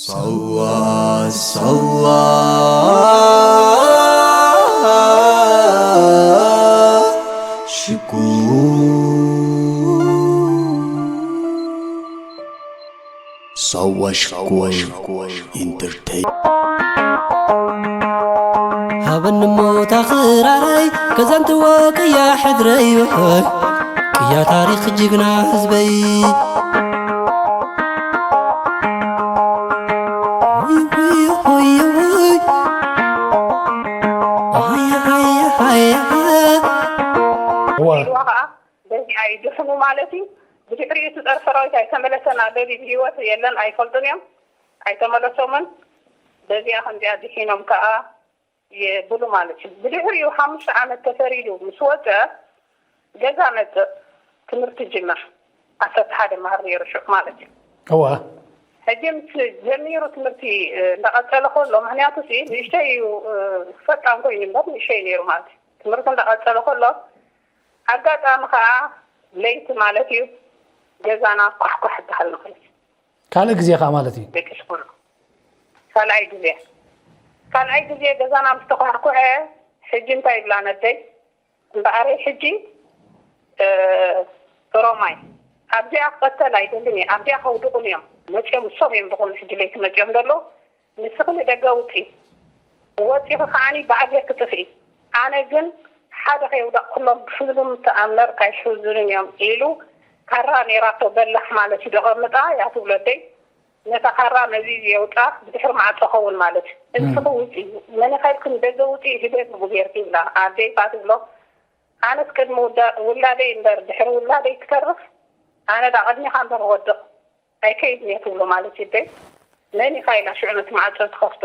ሳዋ ሳዋ ሽኮር ሳዋ ሽኮር ኢንተርቴይን። ሃበኒ ሞታ ክራረይ ከዘንትዎ ቅያ ሕድረይ ውሑይ ቅያ ታሪኽ ጅግና ህዝበይ። እዋ። ኢልዋ ከዓ በዚኣ እዩ ድሕኑ ማለት እዩ። ብድሕሪኡ እቲ ጸረ ሰራዊት ኣይተመለሰን ኣሎ ድዩ? ብህይወት የለን ኣይፈልጡን እዮም ኣይተመለሶምን። በዚኣ ከምዚኣ ድሒኖም ከዓ የብሉ ማለት እዩ። ብድሕሪኡ ሓሙሽተ ዓመት ተፈሪዱ ምስ ወጸ ገዛ መጽእ ትምህርቲ ጅምር ዓሰርተ ሓደ መሃር ነይሩ ሽዑ ማለት እዩ። እዋ ሕጂ ምስ ጀሚሩ ትምህርቲ እንዳቐጸለ ከሎ ምክንያቱ ሲ ንእሽተይ እዩ ፈጣን ኮይኑ እምበር ንእሽተይ ነይሩ ማለት እዩ። ትምህርቲ እንዳቐጸለ ከሎ ኣጋጣሚ ከዓ ለይቲ ማለት እዩ ገዛና ኳሕኳሕ ይበሃል ንኽእል ካልእ ግዜ ከዓ ማለት እዩ ደቂ ሽኩር ካልኣይ ግዜ ካልኣይ ግዜ ገዛና ምስ ተኳሕኩሐ ሕጂ እንታይ ይብላ ነደይ እምበኣረይ ሕጂ ኦሮማይ ኣብዚኣ ክቐተል ኣይደልን እየ ኣብዚኣ ከውድቑን እዮም መፅኦም እሶም እዮም ዝኾኑ ሕጂ ለይቲ መፅኦም ዘለዉ ንስኺ ንደገ ውፂ ወፂኺ ከዓኒ ብኣገር ክጥፍኢ ኣነ ግን ሓደ ከየውዳቕኩሎም ብፍሉም ተኣምር ኣይሕዙንን እዮም ኢሉ ካራ ነይራቶ በላሕ ማለት እዩ ደቐምጣ እያ ትብሎ ኣደይ ነታ ካራ መዚዙ የውፃ ብድሕሪ ማዕፆ ኸውን ማለት እዩ እንስኺ ውፂ መን ኢኻ ኢልኪ ንደገ ውፂ ህደግ ብጌርኪ ይብላ ኣደይ እኳ ትብሎ ኣነስ ቅድሚ ውላደይ እምበር ድሕሪ ውላደይ ክተርፍ ኣነ ዳ ቅድሚኻ እምበር ክወድቕ ኣይከይድን እየ ትብሎ ማለት እዩ ኣደይ መን ኢኻ ኢላ ሽዑ ነቲ ማዕፆ ትኸፍቶ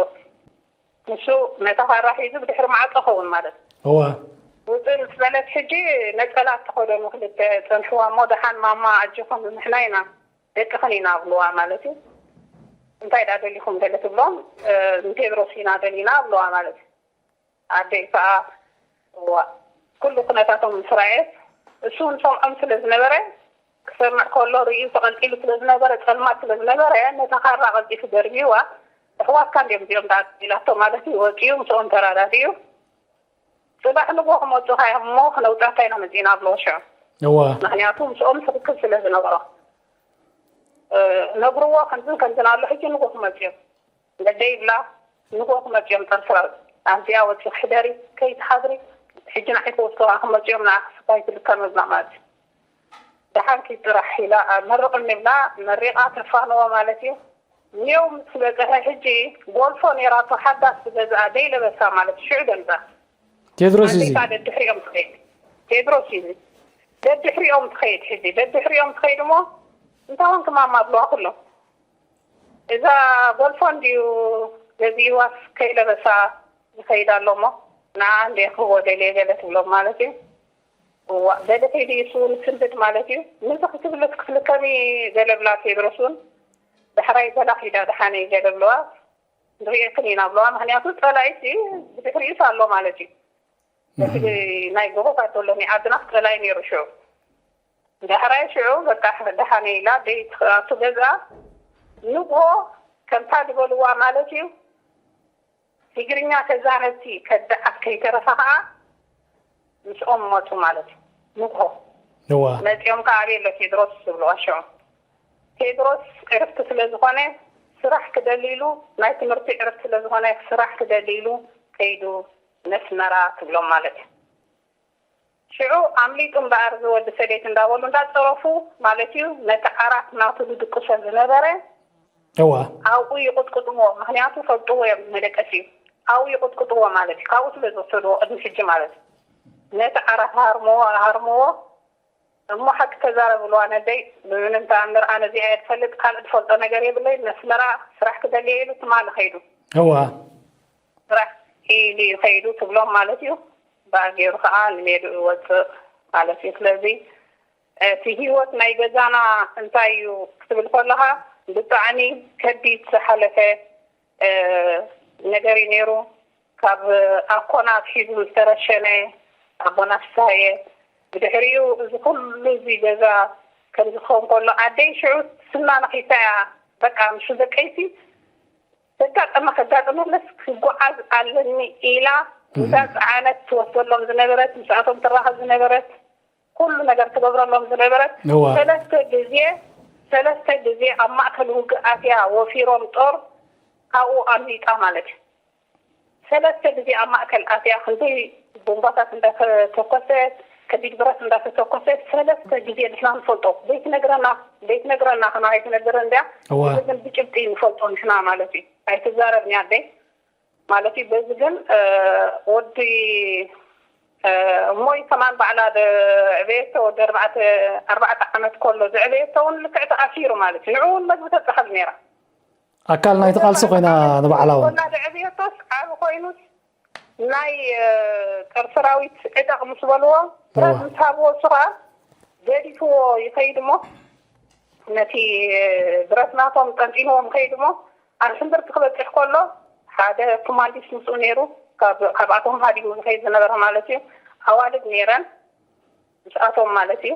ንሱ ነታ ካራ ሒዙ ብድሕሪ ማዕፆ ኸውን ማለት እዩ እዋ ውፅእ ምስ በለት ሕጂ ነፀላ ተኸደኑ ክልተ ፀንሕዋ እሞ ደሓን ማማ ኣጆኹም ንሕና ኢና ደቅኽን ኢና ኣብልዋ ማለት እዩ እንታይ ዳ ደሊኹም ገለ ትብሎም ንቴድሮስ ኢና ደሊና ኣብልዋ ማለት እዩ ኣደይ ከዓ እዋ ኩሉ ኩነታቶም ምስ ረኣየት እሱ እውን ሰምዖም ስለ ዝነበረ ክሰምዕ ከሎ ርእዩ ተቐልቂሉ ስለ ዝነበረ ጸልማት ስለ ዝነበረ ነታ ካራ ቀልጢፉ ደርብይዋ ኣሕዋትካ እንዲዮም እዚኦም ደኣ ኢላቶ ማለት እዩ ወጺኡ ምስኦም ተራዳዲኡ ጽባሕ ንግሆ ክመጹኻ እዮም እሞ ክነውጻካ ኢና መጺእና ኣብለዎ ሽዑ እዋ ምክንያቱ ምስኦም ትኽክል ስለ ዝነበሮ ነግርዎ ከምዝን ከምዝን ኣሎ ሕጂ ንግሆ ክመጹ እዮም ነደይ ይብላ ንግሆ ክመጹ እዮም ጠርፍራ ኣብዚኣ ወጺኺ ሕደሪ ከይትሓድሪ ሕጂ ንዓይ ክወስዱኻ ክመጹ እዮም ንዓኺ ስኳይ ትልከሚ ብላ ማለት እዩ ደሓንኪ ጥራሕ ኢላ መርቕኒ ብላ መሪቓ ተፋንዎ ማለት እዩ ኔው ምስ በጽሐ ሕጂ ጎልፎ ኔራቶ ሓዳስ ዝገዝኣ ደይለበሳ ማለት ሽዑ ደምጻ ቴድሮስ እዚ ኣንዴካ ደድሕሪኦም ትኸይድ ቴድሮስ እዩ ደድሕሪኦም ትኸይድ ሕጂ ደድሕሪኦም ትኸይድ እሞ እንታይ ኮንኪ ማማ ብለዋ ኩሎም እዛ ጎልፎ እንድዩ ገዚእዋስ ከይለበሳ ይኸይድ ኣሎ እሞ ንዓ እንደ ክህቦ ደልየ ገለ ትብሎም ማለት እዩ እዋ ገለ ከይዱ እሱ ንስንብድ ማለት እዩ ምዚ ክትብልስ ክትልከሚ ገለ ብላ ቴድሮስ እውን ዳሕራይ ገላ ኺዳ ደሓነይ ገለ ብለዋ ንሪኤክን ኢና ብለዋ ምክንያቱ ፀላኢሲ ብድሕሪኡስ ኣሎ ማለት እዩ እቲ ናይ ጎቦታት ዘሎ ናይ ዓድና ፀላኢ ነይሩ ሽዑ ዳሕራይ ሽዑ በቃ ደሓነ ኢላ ደይ ኣቱ ገዛ ንግሆ ከምታ ዝበልዋ ማለት እዩ ትግርኛ ተዛረብቲ ከዳዓት ከይተረፋ ከዓ ምስኦም መፁ ማለት እዩ ንግሆ እዋ መፂኦም ከዓ ኣበይ ኣሎ ቴድሮስ ዝብልዋ ሽዑ ቴድሮስ ዕርፍቲ ስለ ዝኾነ ስራሕ ክደሊ ኢሉ ናይ ትምህርቲ ዕርፍቲ ስለ ዝኾነ ስራሕ ክደሊ ኢሉ ከይዱ ነስመራ ትብሎም ማለት እዩ ሽዑ ኣምሊጡ እምበኣር እዚ ወዲ ሰሌት እንዳበሉ እንዳፀረፉ ማለት እዩ ነቲ ዓራት ናቱ ዝድቅሶ ዝነበረ እዋ ኣብኡ ይቕጥቅጥዎ ምክንያቱ ፈልጥዎ እዮም መደቀሲ እዩ ኣብኡ ይቕጥቅጥዎ ማለት እዩ ካብኡ ስለ ዝወሰድዎ ቅድሚ ሕጂ ማለት እዩ ነቲ ዓራት ሃርምዎ ሃርምዎ እሞ ሓቂ ተዛረብልዋ ነደይ ብምንም ተኣምር ኣነ እዚኣ እየ ዝፈልጥ ካልእ ዝፈልጦ ነገር የብለይ ነስመራ ስራሕ ክደልየ ኢሉ ትማሊ ከይዱ እዋ ስራሕ ኢሉ እዩ ከይዱ ትብሎም ማለት እዩ ብኣ ገይሩ ከዓ ንሜድኡ ይወፅእ ማለት እዩ ስለዚ እቲ ህይወት ናይ ገዛና እንታይ እዩ ክትብል ከለካ ብጣዕሚ ከቢድ ዝሓለፈ ነገር እዩ ነይሩ ካብ ኣኮና ኣትሒዙ ዝተረሸነ ኣቦና ፍስሃየ ብድሕሪኡ እዚ ኩሉ እዚ ገዛ ከምዚ ክኸውን ከሎ ኣደይ ሽዑ ስና ነኺሳ እያ በቃ ምስ ደቀይሲ ከጋጠመ ከጋጠመለስ ክጓዓዝ ኣለኒ ኢላ እዛ ፀዓነት ትወስደሎም ዝነበረት፣ ምስኣቶም ትራኸብ ዝነበረት፣ ኩሉ ነገር ትገብረሎም ዝነበረት፣ ሰለስተ ግዜ ሰለስተ ግዜ ኣብ ማእከል ውግእ ኣትያ ወፊሮም ጦር ካብኡ ኣምሊጣ ማለት እዩ። ሰለስተ ግዜ ኣብ ማእከል ኣትያ ክንደይ ቦምባታት እንዳተተኮሰ፣ ከቢድ ብረት እንዳተተኮሰ፣ ሰለስተ ግዜ ንሕና ንፈልጦ ዘይትነግረና ዘይትነግረና ከና ኣይትነግረን እንድያ። እዋ። እዚ ግን ብጭብጢ ንፈልጦ ንሕና ማለት እዩ። ኣይትዛረብን እያ ኣደይ ማለት እዩ። በዚ ግን ወዲ እሞይ ከማን ባዕላ ዘዕበየቶ፣ ወዲ ኣርባዕተ ኣርባዕተ ዓመት ከሎ ዘዕበየቶ እውን ልክዕ ተኣሲሩ ማለት እዩ። ንዑ እውን መግቢ ተብፀሓሉ ነይራ። ኣካል ናይቲ ቃልሲ ኮይና ንባዕላ እውን። ኮላ ዘዕበየቶስ ዓቢ ኮይኑስ ናይ ጦር ሰራዊት ዕጠቕ ምስ በልዎ፣ ብረት ምስ ሃብዎ፣ እሱ ከዓ ገዲፍዎ ይኸይድ እሞ፣ ነቲ ብረት ናቶም ጠንጢንዎም ከይድ እሞ፣ ኣብ ሕምብርቲ ክበፅሕ ከሎ ሓደ ኮማንዲስ ምስኡ ነይሩ። ካብ ካብኣቶም ሃዲሙ ዝኸይድ ዝነበረ ማለት እዩ። ኣዋልድ ነይረን ምስኣቶም ማለት እዩ።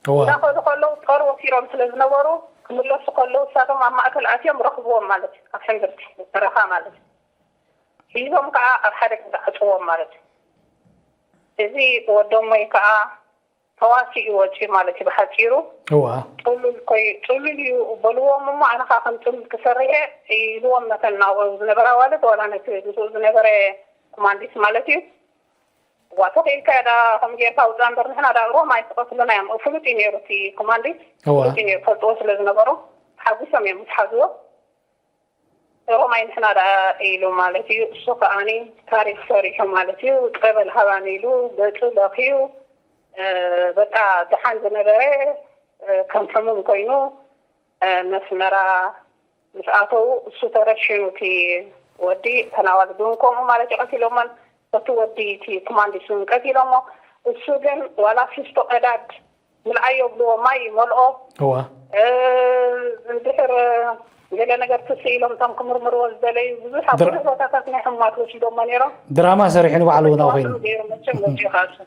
እዋ። እንዳኸዱ ከለዉ ጦር ወፊሮም ስለ ዝነበሩ፣ ክምለሱ ከለዉ እሳቶም ኣብ ማእከል ኣትዮም ረኽብዎም ማለት እዩ። ኣብ ሕምብርቲ በረኻ ማለት እዩ። ሒዞም ከዓ ኣብ ሓደ ገዛ ዓፅዎም ማለት እዩ። እዚ ወዶሞይ ከዓ ተዋሲኡ ወፂኡ ማለት እዩ። ብሓፂሩ እዋ። ጥሉል ኮይ ጥሉል እዩ በልዎም እሞ፣ ኣነ ከዓ ከም ጥሉል ክሰርሕ እየ ኢልዎም ነተን ናብኡ ዝነበራ ኣዋልድ፣ ዋላ ነቲ ምስኡ ዝነበረ ኮማንዲስ ማለት እዩ። ዋ ተኺእልካ ዳ ከም ጌርካ ውፃእ እምበር፣ ንሕና ዳ ሮማ ኣይትቐትሉና እዮም። ፍሉጥ እዩ ነይሩ እቲ ኮማንዲስ፣ እዋ። ፍሉጥ እዩ ነይሩ፣ ፈልጥዎ ስለ ዝነበሩ ሓጒሶም እዮም ምስ ሓዝዎ። ሮማይ ንሕና ደኣ ኢሉ ማለት እዩ። እሱ ከኣኒ ታሪኽ ሰሪሑ ማለት እዩ። ጸበል ሃባኒ ኢሉ ገጹ ለኽዩ፣ እ፣ በቃ ደሓን ዝነበረ፣ እ፣ ከም ሕሙም ኮይኑ፣ እ፣ ነስመራ ምስ ኣተዉ እሱ ተረሽኑ እቲ ወዲ፣ ተናዋልዱ እውን ከምኡ ማለት እዩ ቀቲሎሞን፣ እቲ ወዲ እቲ ኮማንዲስ እውን ቀቲሎሞ። እሱ ግን ዋላ ፊስቶ ቀዳድ ምልኣዮ ብልዎ ማይ ይመልኦ። እዋ። እ፣ እንድሕር ገለ ነገር ትስ ኢሎም እቶም ክምርምርዎ ዝደለዩ ብዙሕ ኣብ ድራ- ብዙሕ ቦታታት ናይ ሕሙማት ወሲዶሞ ነይሮም። ድራማ ሰሪሑ ንባዕሉ እውን ኣብ ኮይኑ። ገይሩ መቸም ወፂኡ ከዓ እሱ።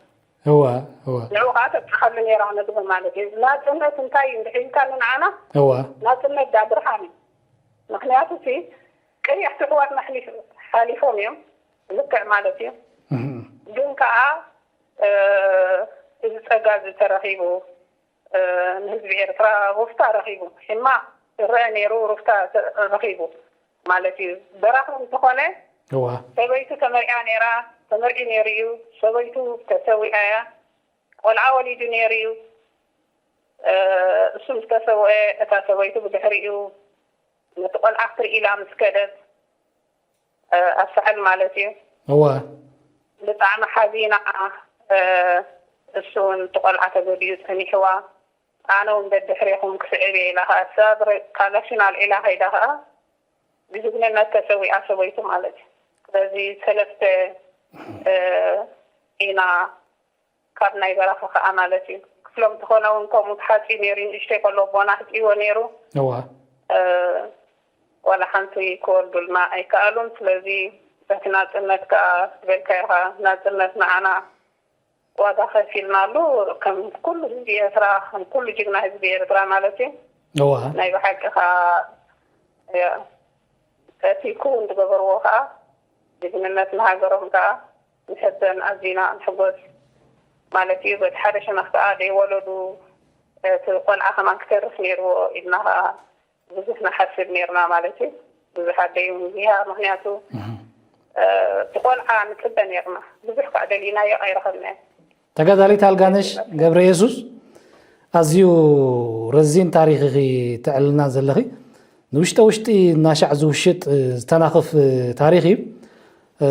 እዋ፣ እዋ። ንዕኡ ከዓ ተብፅሓሉ ነይራ ነግቢ ማለት እዩ። ናፅነት እንታይ እዩ እንድሕር ኢልካ ንዓና? እዋ። ናፅነት ዳ ብርሃን እዩ። ምክንያቱ እቲ ቀያሕቲ ኣሕዋትና ሓሊፍ-፣ ሓሊፎም እዮም። ልክዕ ማለት እዩ። እህም። ግን ከዓ፣ እ፣ እዚ ጸጋ እዚ ተረኺቡ፣ እ፣ ንህዝቢ ኤርትራ ሩፍታ ረኺቡ። ሕማቕ ዝረአ ነይሩ፣ ሩፍታ ተ-፣ ረኺቡ ማለት እዩ። በራኺ እንተኾነ፣ እዋ። ሰበይቱ ተመርዕያ ነይራ፣ ተመርዒ ነይሩ እዩ። ሰበይቱ ተሰዊኣ እያ። ቆልዓ ወሊዱ ነይሩ እዩ። እ፣ እሱ ምስ ተሰውአ፣ እታ ሰበይቱ ብድሕሪኡ ነቲ ቆልዓ ክትርኢ ኢላ ምስ ከደት፣ እ፣ ኣብ ሳሕል ማለት እዩ። እዋ። ብጣዕሚ ሓዚና፣ እ፣ እሱ እውን እቲ ቆልዓ ተገዲኡ ጸኒሕዋ። ኣነ እውን ደድሕሬኹም ክስዕብ እየ ኢላ ኸዓ፣ እሳ ብረ-፣ ካላሽን ኣልዒላ ከይዳ ኸዓ፣ ብጅግንነት ተሰዊኣ ሰበይቱ ማለት እዩ። ስለዚ ሰለስተ፣ እ፣ ኢና ካብ ናይ በረኻ ኸዓ ማለት እዩ። ክፍሎም እንተኾነ እውን ከምኡ ተሓፅዩ ነይሩ፣ ንእሽተይ ከሎ ኣቦና ኣሕፅይዎ ነይሩ። እዋ። እ፣ ዋላ ሓንቲ ክወልዱልና ኣይከኣሉን። ስለዚ በቲ ናፅነት ከዓ ዝበልካዮ ኸዓ ናፅነት ንዓና ዋጋ ከፊልናሉ፣ ከም ኩሉ ህዝቢ ኤርትራ፣ ከም ኩሉ ጅግና ህዝቢ ኤርትራ ማለት እዩ። እዋ። ናይ ብሓቂ ኸዓ፣ ያ፣ እቲ ክውን ዝገበርዎ ኸዓ ጅግንነት ንሃገሮም ከኣ ንሕበን፣ ኣዚና ንሕጎስ ማለት እዩ። በቲ ሓደ ሸነኽ ከኣ ዘይወለዱ፣ እቲ ቆልዓ ከማን ክተርፍ ነይርዎ ኢልና ከኣ ብዙሕ ንሓስብ ነይርና ማለት እዩ። ብዙሕ ኣደይ እውን እዚኣ፣ ምኽንያቱ፣ እህ። እ፣ እቲ ቆልዓ ንጽበ ነይርና። ብዙሕ ከኣ ደሊናዮ ኣይረኸብናዮን። ተጋዳሊት ኣልጋነሽ ገብረ የሱስ፣ ኣዝዩ ረዚን ታሪኽ ኢኺ ተዕልና ዘለኺ። ንውሽጠ ውሽጢ እናሻዕ ዝውሽጥ፣ እ፣ ዝተናኽፍ፣ እ፣ ታሪኽ እዩ። እ፣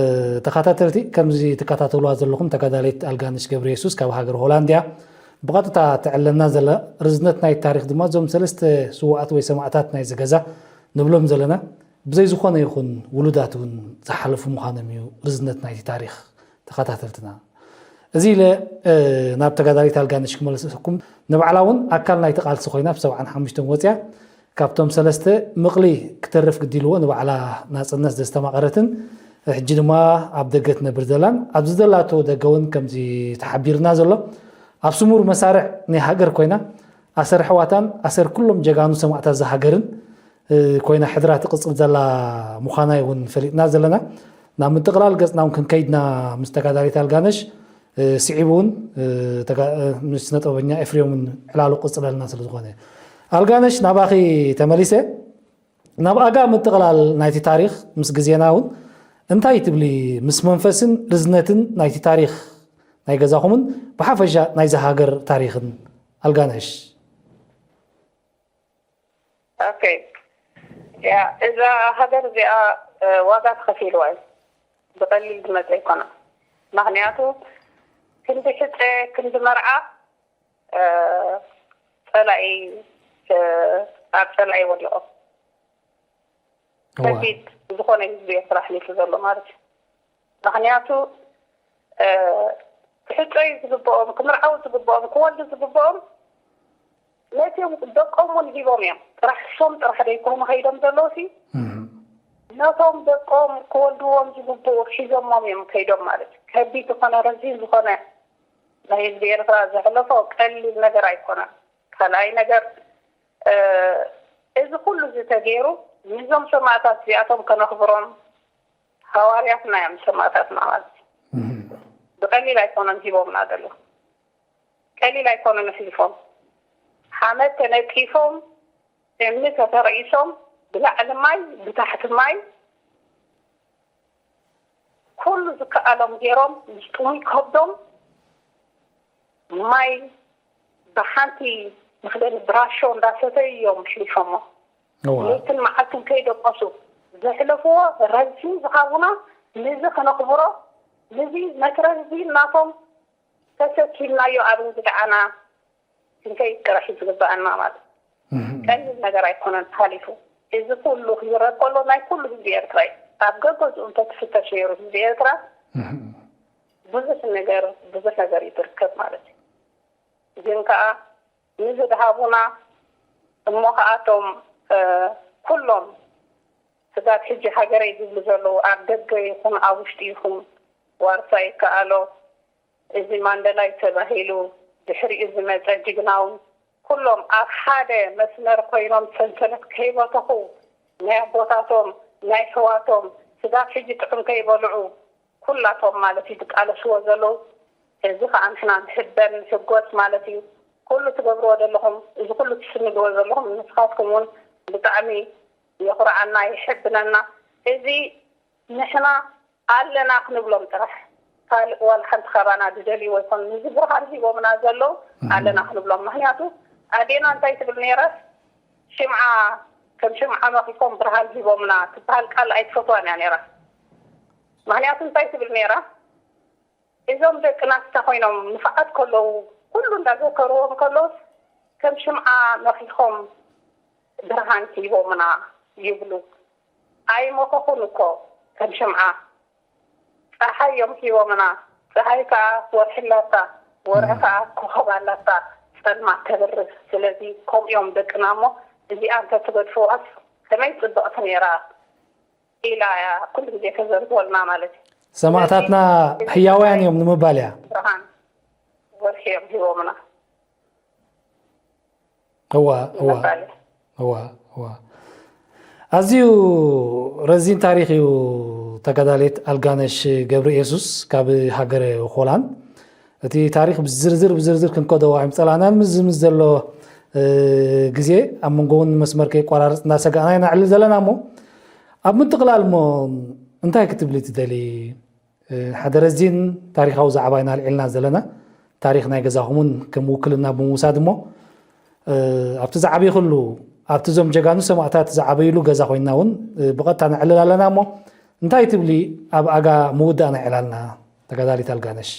ተኸታተልቲ፣ ከምዚ ትከታተልዋ ዘለኹም፣ ተጋዳሊት ኣልጋነሽ ገብረ የሱስ ካብ ሃገር ሆላንድያ ብቐጥታ ተዕለና ዘላ። ርዝነት ናይ ታሪኽ ድማ እዞም ሰለስተ ስዉኣት ወይ ሰማእታት ናይዚ ገዛ ንብሎም ዘለና፣ ብዘይ ዝኾነ ይኹን ውሉዳት እውን ዝሓለፉ ምዃኖም እዩ ርዝነት ናይቲ ታሪኽ። ተኸታተልትና፣ እዚ ኢለ፣ እ፣ ናብ ተጋዳሊት ኣልጋነሽ ክመልሰኩም። ንባዕላ እውን ኣካል ናይቲ ቃልሲ ኮይና ብ ሰብዓን ሓሙሽተን ወፅያ፣ ካብቶም ሰለስተ ምቕሊ ክተርፍ ግዲልዎ፣ ንባዕላ ናፅነት ዘስተማቐረትን ሕጂ ድማ ኣብ ደገ ትነብር ዘላን፣ ኣብዚ ዘላቶ ደገ እውን ከምዚ ተሓቢርና ዘሎ፣ ኣብ ስሙር መሳርዕ ናይ ሃገር ኮይና፣ ኣሰር ኣሕዋታን ኣሰር ኩሎም ጀጋኑ ሰማእታት ዝሃገርን ኮይና ሕድራ ትቕጽል ዘላ ምዃና እውን ፈሊጥና ዘለና። ናብ ምጥቕላል ገጽና እውን ክንከይድና ምስ ተጋዳሊት ኣልጋነሽ ስዒቡ እውን ምስ ስነ ጥበበኛ ኤፍሬምን ዕላሉ ቅጽለልና ስለ ዝኾነ፣ ኣልጋነሽ ናባኺ ተመሊሰ። ናብ ኣጋ ምጥቕላል ናይቲ ታሪኽ ምስ ግዜና እውን እንታይ ትብሊ? ምስ መንፈስን ርዝነትን ናይቲ ታሪኽ ናይ ገዛኹምን ብሓፈሻ ናይዚ ሃገር ታሪኽን ኣልጋነሽ። ኦኬ፣ ያ እዛ ሃገር እዚኣ ዋጋ ተኸፊልዋ እዩ። ብቐሊል ዝመፀ ኣይኮነን። ምክንያቱ ክንዲ ሕፀ ክንዲ መርዓ ፀላኢ ኣብ ፀላኢ ወዲቖም ከቢድ ዝኾነ ህዝቢ ኤርትራ ኣሕሊፉ ዘሎ ማለት እዩ። ምክንያቱ ክሕፀዩ ዝግብኦም፣ ክምርዓው ዝግብኦም፣ ክወልዱ ዝግብኦም ነቲኦም ደቆም እውን ሂቦም እዮም። ጥራሕ ሶም ጥራሕ ደይኮኑ ከይዶም ዘለዉ ሲ ነቶም ደቆም ክወልድዎም ዝግብኡ ሒዞሞም እዮም ከይዶም ማለት እዩ። ከቢድ ዝኾነ ረዚን ዝኾነ ናይ ህዝቢ ኤርትራ ዘሕለፎ ቀሊል ነገር ኣይኮነን። ካልኣይ ነገር እዚ ኩሉ እዚ ተገይሩ ንዞም ሰማእታት እዚኣቶም ከነኽብሮም ሃዋርያትና እዮም ሰማእታትና ማለት እዩ። ብቀሊል ኣይኮነን ሂቦምና ዘሎ ቀሊል ኣይኮነን ኣሕሊፎም ሓመድ ተነጢፎም እምኒ ተተርኢሶም ብላዕሊ ማይ ብታሕቲ ማይ ኩሉ ዝከኣሎም ገይሮም ምስ ጥሙይ ከብዶም ማይ ብሓንቲ መኽደኒ ብራሾ እንዳሰተዩ እዮም ኣሕሊፎሞ። ለይትን መዓልትን ከይደቀሱ ዘሕለፍዎ ረዚን ዝሃቡና ነዚ ከነኽብሮ ነዚ ነቲ ረዚን ናቶም ተሰኪምናዮ ኣብ እንግድዓና ክንከይድ ጥራሕ እዩ ዝግበኣና ማለት ቀሊል ነገር ኣይኮነን ሓሊፉ። እዚ ኩሉ ክዝረብ ከሎ ናይ ኩሉ ህዝቢ ኤርትራ እዩ። ኣብ ገገዝኡ እንተትፍተሽ ነይሩ ህዝቢ ኤርትራ ብዙሕ ነገር ብዙሕ ነገር እዩ ዝርከብ ማለት እዩ። ግን ከዓ ንዝድሃቡና እሞ ከኣቶም ኩሎም ስጋት ሕጂ ሃገረይ ዝብሉ ዘለዉ ኣብ ደገ ይኹን ኣብ ውሽጢ ይኹን ዋርሳ ይከኣሎ እዚ ማንደላይ ተባሂሉ ድሕሪኡ ዝመፀ ጅግናውን ኩሎም ኣብ ሓደ መስመር ኮይኖም ሰንሰለት ከይበተኹ ናይ ኣቦታቶም ናይ ኣሕዋቶም ስጋብ ሕጂ ጥዑም ከይበልዑ ኩላቶም ማለት እዩ ዝቃለስዎ ዘለዉ። እዚ ከዓ ንሕና ንሕበን ንሕጎስ ማለት እዩ። ኩሉ ትገብርዎ ዘለኹም እዚ ኩሉ ትስንድዎ ዘለኹም ንስኻትኩም እውን ብጣዕሚ የኹርዓና የሕብነና። እዚ ንሕና ኣለና ክንብሎም ጥራሕ ካልእ ዋላ ሓንቲ ካባና ዝደልይዎ ኣይኮኑን። እዚ ብርሃን ሂቦምና ዘለዉ ኣለና ክንብሎም። ምክንያቱ ኣዴና እንታይ ትብል ነይራስ ሽምዓ ከም ሽምዓ መኺኾም ብርሃን ሂቦምና ትበሃል ቃል ኣይትፈትዋን እያ ነይራ። ምክንያቱ እንታይ ትብል ነይራ እዞም ደቅና ስታ ኮይኖም ንፍዓት ከለዉ ኩሉ እንዳዘከርዎም ከለውስ ከም ሽምዓ መኺኾም ብርሃን ሂቦምና ይብሉ። ኣይመኸኹን እኮ ከም ሽምዓ ፀሓይ እዮም ሂቦምና። ፀሓይ ከዓ ወርሒ ኣላታ፣ ወርሒ ከዓ ኮኸብ ኣላታ ፀልማት ተብርህ። ስለዚ ከምኡ እዮም ደቅና እሞ እዚኣ እንተትገድፍዋስ ከመይ ፅብቕቲ ነይራ ኢላ እያ ኩሉ ግዜ ተዘንትወልና ማለት እዩ። ሰማእታትና ህያውያን እዮም ንምባል እያ። ብርሃን ወርሒ እዮም ሂቦምና። እዋ እዋ እዋ እዋ ኣዝዩ ረዚን ታሪኽ እዩ። ተጋዳሌት ኣልጋነሽ ገብረ ኢየሱስ ካብ ሃገረ ሆላንድ። እቲ ታሪኽ ብዝርዝር ብዝርዝር ክንከዶ ኣይምጸላእናን። ምስ ምስ ዘሎ ግዜ ኣብ መንጎ እውን መስመር ከይቋራርጽ እናሰጋእና ኢና ዕልል ዘለና እሞ ኣብ ምጥቕላል እሞ እንታይ ክትብሊ ትደሊ? ሓደ ረዚን ታሪኻዊ ዛዕባ ኢና ኣልዒልና ዘለና። ታሪኽ ናይ ገዛኹምን ከም ውክልና ብምውሳድ እሞ ኣብቲ ዝዓበይክሉ ኣብቲ እዞም ጀጋኑ ሰማእታት ዝዓበይሉ ገዛ ኮይንና እውን ብቐጥታ ነዕልል ኣለና እሞ እንታይ ትብሊ? ኣብ ኣጋ ምውዳእ ናይ ዕላልና ተጋዳሊት ኣልጋነሽ።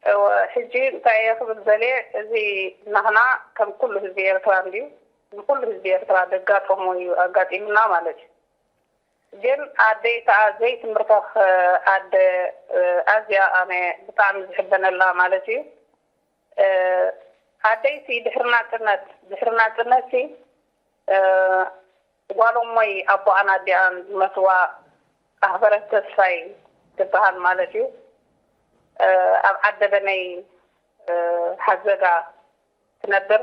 እወ ሕጂ እንታይ እየ ክብል ዘልየ እዚ ናህና ከም ኩሉ ህዝቢ ኤርትራ እንድዩ ንኩሉ ህዝቢ ኤርትራ ዘጋጠሞ እዩ ኣጋጢምና ማለት እዩ። ግን ኣደይ ከዓ ዘይትምርካኽ ኣደ ኣዝያ ኣነ ብጣዕሚ ዝሕበነላ ማለት እዩ። ኣደይቲ ድሕሪ ናፅነት ድሕሪ ናፅነት ጓሎም ወይ ኣቦኣን ኣዲኣን ዝመትዋ ኣኽበረት ተስፋይ ትበሃል ማለት እዩ። ኣብ ዓደ በነይ ሓዘጋ ትነብር።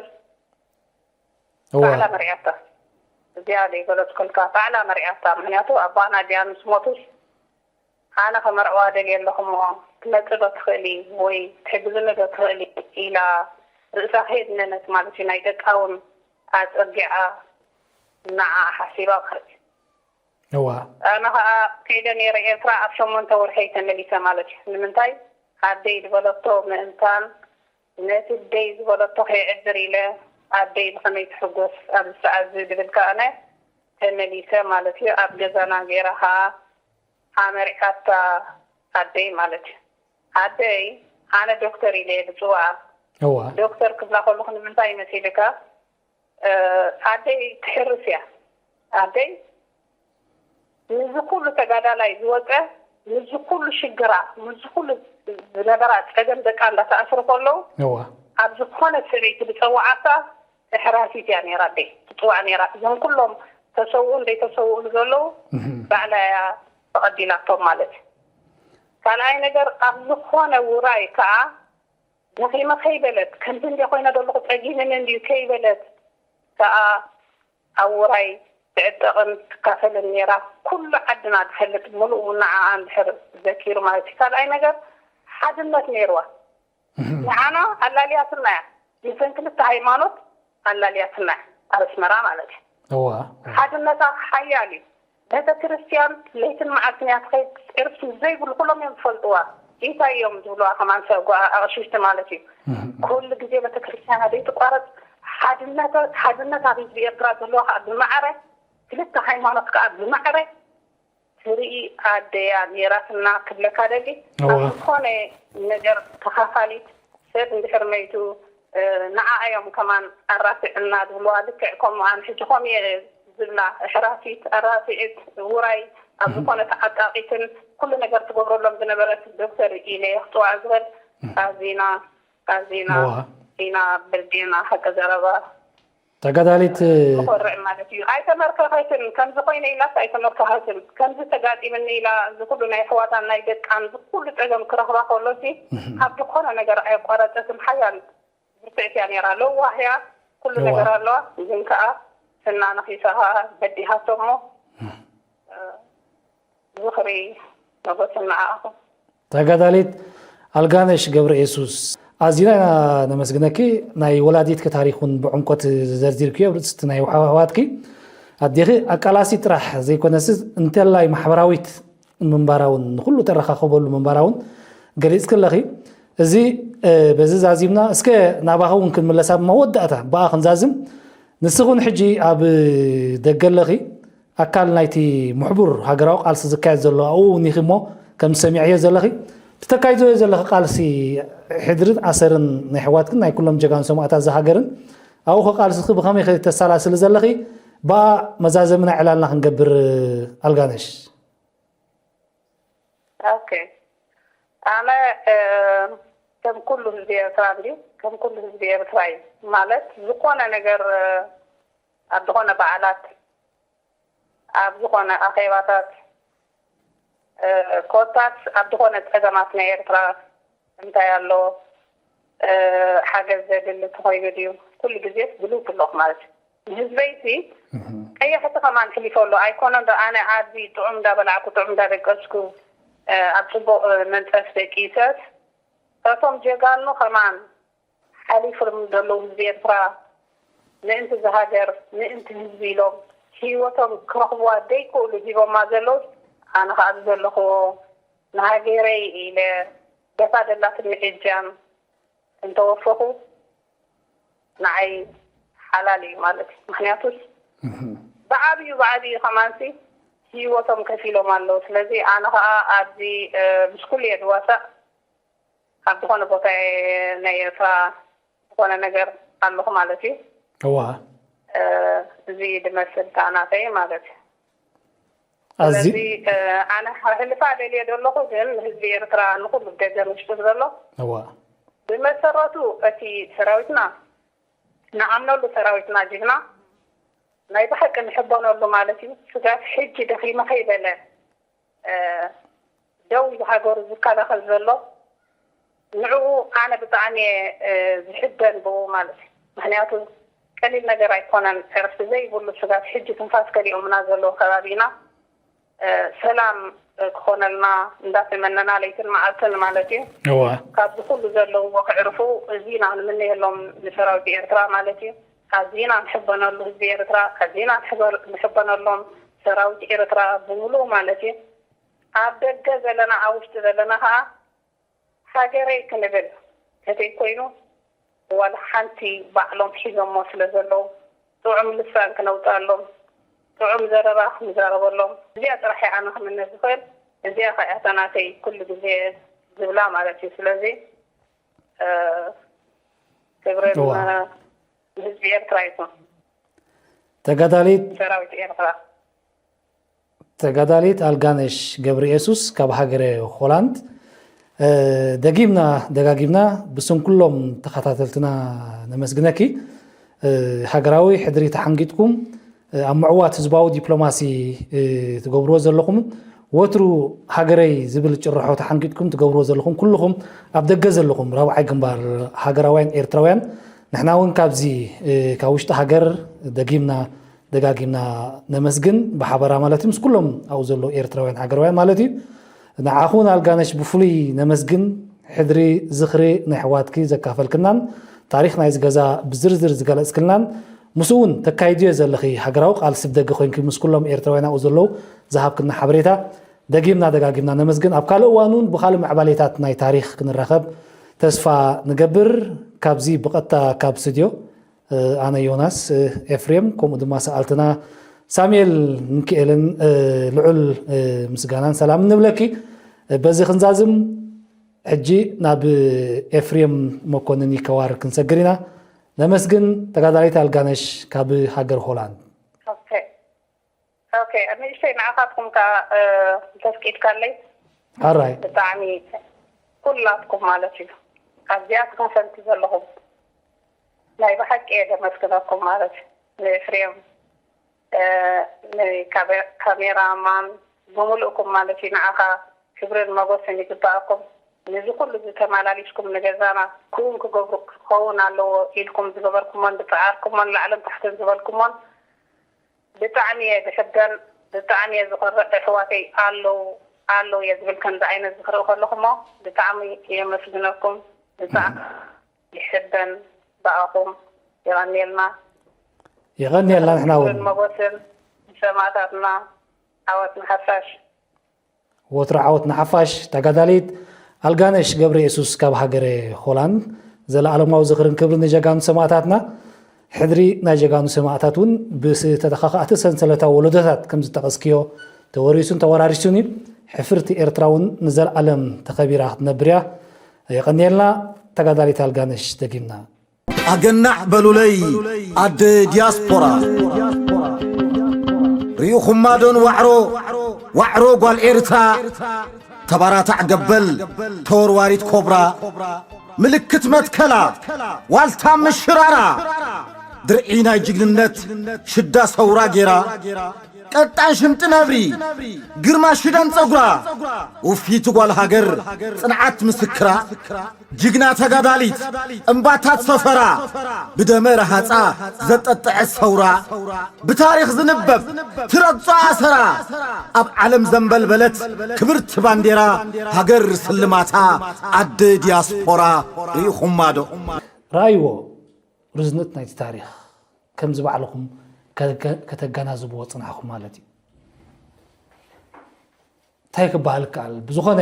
ባዕላ መርዕያታ። እዚኣ ዘይገለጽኩልካ ባዕላ መሪዓታ። ምኽንያቱ ኣባና ድያ ምስ ሞቱስ ኣነ ከመርዕዋ ደልየ ኣለኹ እሞ ትመጽእ ዶ ትኽእሊ ወይ ትሕግዝኒ ዶ ትኽእሊ ኢላ ርእሳ ከየድነነት ማለት እዩ። ናይ ደቃ እውን ኣጸጊዓ ንዓኣ ሓሲባ ማለት እዩ። እዋ ኣነ ኸዓ ከይደ ነይረ ኤርትራ ኣብ ሸሞንተ ወርሐይ ተመሊሰ ማለት እዩ። ንምንታይ ኣደይ ዝበለቶ ምእንታን ነቲ ደይ ዝበለቶ ከይዕድር ኢለ ኣደይ ብኸመይ ትሕጎስ ኣብዚ ሰዓት እዚ ድብል ከኣ ኣነ ተመሊሰ ማለት እዩ። ኣብ ገዛና ገይራ ኸዓ ኣመሪዓታ ኣደይ ማለት እዩ። ኣደይ ኣነ ዶክተር ኢለ እየ ዝፅውዓ። እዋ ዶክተር ክብላ ከለኹ ንምንታይ መሲልካ ኣደይ ትሕርስ እያ። ኣደይ ምዚ ኩሉ ተጋዳላይ ዝወፀ ምዚ ኩሉ ሽግራ ምዚ ኩሉ ዝነበራ ፀገም ደቃ እንዳተኣስሩ ከለዉ እዋ ኣብ ዝኾነ ሰበይቲ ዝፀዋዓታ እሕራሲት እያ ነይራ። ኣደይ ትፅዋዕ ነይራ። እዞም ኩሎም ተሰውኡን ዘይተሰውኡን ዘለዉ ባዕላ እያ ተቐቢላቶም ማለት እዩ። ካልኣይ ነገር ኣብ ዝኾነ ውራይ ከዓ ደኺመ ከይበለት ከምዚ እንደ ኮይነ ዘለኹ ፀጊምኒ እንድዩ ከይበለት ከዓ ኣብ ውራይ ትዕጠቕን ትካፈልን ነይራ። ኩሉ ዓድና ዝፈልጥ ምሉእ ንዓኣ እንድሕር ዘኪሩ ማለት እዩ። ካልኣይ ነገር ሓድነት ነይርዋ። ንዓና ኣላልያትና እያ። ምስን ክልተ ሃይማኖት ኣላልያትና እያ። ኣብ ኣስመራ ማለት እዩ። እዋ ሓድነታ ሓያል እዩ። ቤተ ክርስቲያን ለይትን መዓልትን እያ ትኸይድ። ጭርስ ዘይብሉ ኩሎም እዮም ዝፈልጥዋ። ኢታይ እዮም ዝብልዋ ከማን ሰብ ኣቕሽሽቲ ማለት እዩ። ኩሉ ግዜ ቤተ ክርስቲያና ዘይትቋረፅ ሓድነታ ሓድነት ኣብ ህዝቢ ኤርትራ ዘለዎ ከዓ ብማዕረ ክልተ ሃይማኖት ከዓ ብማዕረ ትርኢ ኣደያ ነይራትና ክብለካ ደሊ። እዋ ኣብ ዝኾነ ነገር ተኻፋሊት ሰብ እንድሕር መይቱ ንዓ እዮም ከማን ኣራስዕና ዝብልዋ። ልክዕ ከምኡ ኣነ ሕጂ ከምኡ እየ ዝብላ። ሕራሲት ኣራሲዕት ውራይ ኣብ ዝኾነ ተዓጣቂትን ኩሉ ነገር ትገብረሎም ዝነበረት ዶክተር ኢለ እየ ክፅዋዕ ዝበል። ኣዚና ኣዚና እዋ ኢና በልጌና ሓቂ ዘረባ ተጋዳሊት ትኾርዕ ማለት እዩ። ኣይተመርከኸትን ከምዚ ኮይነ ኢላስ ኣይተመርከኸትን ከምዚ ተጋጢምኒ ኢላ እዚ ኩሉ ናይ ኣሕዋታን ናይ ደቃን እዚ ኩሉ ፀገም ክረኽባ ከሎ ሲ ካብ ዝኾነ ነገር ኣየቋረፀትን። ሓያል ብርትዕቲ እያ ነይራ። ለዋህ እያ ኩሉ እዋ። ነገር ኣለዋ። ግን ከዓ ስና ነኺሳ ከዓ በዲሃቶ እሞ ዝኽሪ ነበትን ንዓኹም። ተጋዳሊት ኣልጋነሽ ገብረ የሱስ ኣዚና ኢና ነመስግነኪ። ናይ ወላዲትኪ ታሪክ እውን ብዕምቆት ዘርዚርክዮ ኣብ ርእስቲ ናይ ኣሕዋትኪ ኣዴኺ ኣቃላሲ ጥራሕ ዘይኮነስ እንተላይ ማሕበራዊት ምንባራ እውን ንኩሉ ተረኻኽበሉ ምንባራ እውን ገሊፅኪ ኣለኺ። እዚ በዚ ዛዚምና እስከ ናባኺ እውን ክንምለስ ኣብ መወዳእታ ብኣ ክንዛዝም። ንስኹን ሕጂ ኣብ ደገ ኣለኺ ኣካል ናይቲ ምሕቡር ሃገራዊ ቃልሲ ዝካየድ ዘሎ ኣብኡ እውን ኢኺ እሞ ከም ዝሰሚዐዮ ዘለኺ እቲ ተካይድዮ ዘለኺ ቃልሲ ሕድርን ኣሰርን ናይ ኣሕዋትክን ናይ ኩሎም ጀጋኑ ሰማእታት እዛ ሃገርን ኣብኡ ኸ ቃልስኺ ብኸመይ ኸ ተሰላስሊ ዘለኺ ብኣ መዛዘምና ዕላልና ክንገብር ኣልጋነሽ። ኦኬ ኣነ ከም ኩሉ ህዝቢ ኤርትራ እንዲ ከም ኩሉ ህዝቢ ኤርትራ እዩ ማለት ዝኾነ ነገር ኣብ ዝኾነ በዓላት ኣብ ዝኾነ ኣኼባታት ኮታስ ኣብ ዝኾነ ፀገማት ናይ ኤርትራ እንታይ ኣሎ ሓገዝ ዘድሊ ተኾይኑ ድዩ ኩሉ ግዜ ብሉት ኣለኹ ማለት እዩ። ንህዝበይሲ ቀያሕቲ ከማን ሕሊፈ ኣሎ ኣይኮነ ዶ ኣነ ኣብዚ ጥዑም እንዳበላዕኩ ጥዑም እንዳደቀስኩ ኣብ ፅቡቕ መንፀፍ ደቂሰስ እቶም ጀጋኑ ከማን ሓሊፍሎም ዘለዉ ህዝቢ ኤርትራ ምእንቲ ዝሃገር ምእንቲ ህዝቢ ኢሎም ህይወቶም ክረኽብዋ ደይክእሉ ሂቦማ ዘለዉ ኣነ ከዓ ኣብዚ ዘለኽዎ ንሃገረይ ኢለ ደፋ ደላትን ምዕጃን እንተወፈኹ ንዓይ ሓላል እዩ ማለት እዩ። ምክንያቱስ ብዓብዩ ብዓብዩ ከማንሲ ህይወቶም ከፊሎም ኣለዉ። ስለዚ ኣነ ከዓ ኣብዚ ምስ ኩሉ እየ ዝዋሳእ ኣብ ዝኾነ ቦታ ናይ ኤርትራ ዝኾነ ነገር ኣለኹ ማለት እዩ። እዋ እዚ ድመስል ከዓ ናተይ ማለት እዩ። ኣዚ ስለዚ ኣነ ሕልፋ ደልየ ዘለኹ ግን ንህዝቢ ኤርትራ ንኩሉ ደገ ምሽጡ ዘሎ እዋ ብመሰረቱ እቲ ሰራዊትና ንኣምነሉ ሰራዊትና ጅግና ናይ ብሓቂ ንሕበነሉ ማለት እዩ። ስጋት ሕጂ ደኺመ ከይበለ ደው ኢሉ ሃገሩ ዝከላኸል ዘሎ ንዕኡ ኣነ ብጣዕሚ እየ ዝሕበን ብኡ ማለት እዩ። ምክንያቱ ቀሊል ነገር ኣይኮነን። ዕረፍቲ ዘይብሉ ስጋት ሕጂ ትንፋስ ከሊኦምና ዘለዉ ከባቢና ሰላም ክኾነልና እንዳተመነና ለይትን መዓልትን ማለት እዩ። እዋ ካብዚ ኩሉ ዘለውዎ ክዕርፉ እዚና ንምነየሎም ንሰራዊት ኤርትራ ማለት እዩ። ኣዚና ንሕበነሉ ህዝቢ ኤርትራ፣ ኣዚና ንሕበነሎም ሰራዊት ኤርትራ ብምሉኡ ማለት እዩ። ኣብ ደገ ዘለና ኣብ ውሽጢ ዘለና ከዓ ሃገረይ ክንብል ተተይ ኮይኑ ዋላ ሓንቲ ባዕሎም ሒዞሞ ስለ ዘለዉ ጥዑም ልሳን ክነውፅኣሎም፣ ጥዑም ዘረባ ክንዛረበሎም፣ እዚኣ ጥራሕ እያ ኣነ ክምነ ዝኽእል። እዚኣ ከዓ እያ እታ ናተይ ኩሉ ግዜ ዝብላ ማለት እዩ። ስለዚ ክብርን ንህዝቢ ኤርትራ ይኹን። ተጋዳሊት ሰራዊት ኤርትራ። ተጋዳሊት ኣልጋነሽ ገብረየሱስ ካብ ሃገረ ሆላንድ። ደጊምና ደጋጊምና ብስም ኩሎም ተኸታተልትና ነመስግነኪ። ሃገራዊ ሕድሪ ተሓንጊጥኩም ኣብ ምዕዋት ህዝባዊ ዲፕሎማሲ ትገብርዎ ዘለኹም፣ ወትሩ ሃገረይ ዝብል ጭርሖ ተሓንጊጥኩም ትገብርዎ ዘለኹም ኩልኹም ኣብ ደገ ዘለኹም ራብዓይ ግንባር ሃገራውያን ኤርትራውያን፣ ንሕና እውን ካብዚ ካብ ውሽጢ ሃገር ደጊምና ደጋጊምና ነመስግን ብሓበራ ማለት እዩ። ምስ ኩሎም ኣብኡ ዘለዉ ኤርትራውያን ሃገራውያን ማለት እዩ። ንዓኹ ንኣልጋነሽ ብፍሉይ ነመስግን። ሕድሪ ዝኽሪ ናይ ኣሕዋትኪ ዘካፈልክናን ታሪኽ ናይዚ ገዛ ብዝርዝር ዝገለጽክልናን ምስኡ እውን ተካይድዮ ዘለኺ ሃገራዊ ቃልሲ ብደገ ኮይንኪ ምስ ኩሎም ኤርትራውያን ኣብኡ ዘለዉ ዝሃብክና ሓበሬታ ደጊምና ደጋጊምና ነመስግን። ኣብ ካልእ እዋን እውን ብኻልእ ምዕባሌታት ናይ ታሪኽ ክንራኸብ ተስፋ ንገብር። ካብዚ ብቐጥታ ካብ ስቱድዮ ኣነ ዮናስ ኤፍሬም ከምኡ ድማ ሰኣልትና ሳሙኤል ሚኪኤልን ልዑል ምስጋናን ሰላምን ንብለኪ። በዚ ክንዛዝም ሕጂ ናብ ኤፍሬም መኮንን ይከዋር ክንሰግር ኢና። ነመስግን። ተጋዳሊት ኣልጋነሽ ካብ ሃገር ሆላንድ። ኦኬ ኦኬ፣ ንእሽተይ ንዓኻትኩም ከ ተፍቂድካለይ ኣራይ ብጣዕሚ ኩላትኩም ማለት እዩ ኣብዚኣ ተኸፈልቲ ዘለኹም ናይ ብሓቂ እየ ዘመስግነኩም ማለት እዩ። ንኤፍሬም ንካሜራማን ብምልእኩም ማለት እዩ። ንዓኻ ክብርን መጎስን ይግባኣኩም። ነዚ ኩሉ እዚ ተመላሊስኩም ንገዛና ክውን ክገብሩ ክኸውን ኣለዎ ኢልኩም ዝገበርኩሞን ዝፀዓርኩሞን ላዕልን ታሕትን ዝበልኩሞን ብጣዕሚ እየ ዝሕበን፣ ብጣዕሚ እየ ዝኮርዕ። ኣሕዋተይ ኣለዉ ኣለዉ እየ ዝብል ከምዚ ዓይነት ዝክርኢ ከለኩ እሞ ብጣዕሚ የመስግነኩም፣ ብጣዕሚ ይሕበን ብኣኹም። የቀንየልና። የቀንየልና ንሕና እውን። ክብርን ሞጎስን ንሰማእታትና። ዓወት ንሓፋሽ። ወትሩ ዓወት ንሓፋሽ። ተጋዳሊት ኣልጋነሽ ገብረየሱስ ካብ ሃገረ ሆላንድ። ዘለኣለማዊ ዝኽርን ክብርን ንጀጋኑ ሰማእታትና። ሕድሪ ናይ ጀጋኑ ሰማእታት እውን ብተተኻኻእቲ ሰንሰለታዊ ወለዶታት ከም ዝጠቐስክዮ ተወሪሱን ተወራሪሱን እዩ። ሕፍርቲ ኤርትራ እውን ንዘለኣለም ተኸቢራ ክትነብር እያ። የቐንየልና ተጋዳሊት ኣልጋነሽ ደጊምና። ኣገናዕ በሉለይ ኣደ ዲያስፖራ። ርኢኹማ ዶን ዋዕሮ፣ ዋዕሮ ጓል ኤርትራ፣ ተባራታዕ ገበል፣ ተወርዋሪት ኮብራ፣ ምልክት መትከላ፣ ዋልታ ምሽራራ፣ ድርዒ ናይ ጅግንነት ሽዳ ሰውራ ጌራ፣ ቀጣን ሽምጢ ነብሪ፣ ግርማ ሽደን ጸጉራ፣ ውፊት ጓል ሃገር፣ ጽንዓት ምስክራ፣ ጅግና ተጋዳሊት እምባታት ሰፈራ፣ ብደመ ረሃጻ ዘጠጠዐት ሰውራ፣ ብታሪኽ ዝንበብ ትረግጾ ኣሰራ፣ ኣብ ዓለም ዘንበልበለት ክብርቲ ባንዴራ፣ ሃገር ስልማታ፣ ኣደ ዲያስፖራ ርኢኹማ ዶ? ረኣይዎ ርዝነት ናይቲ ታሪኽ ከምዚ ባዕልኹም ከ- ከተገናዝብዎ ጽናሕኹም ማለት እዩ። እንታይ ክበሃል ይከኣል? ብዝኾነ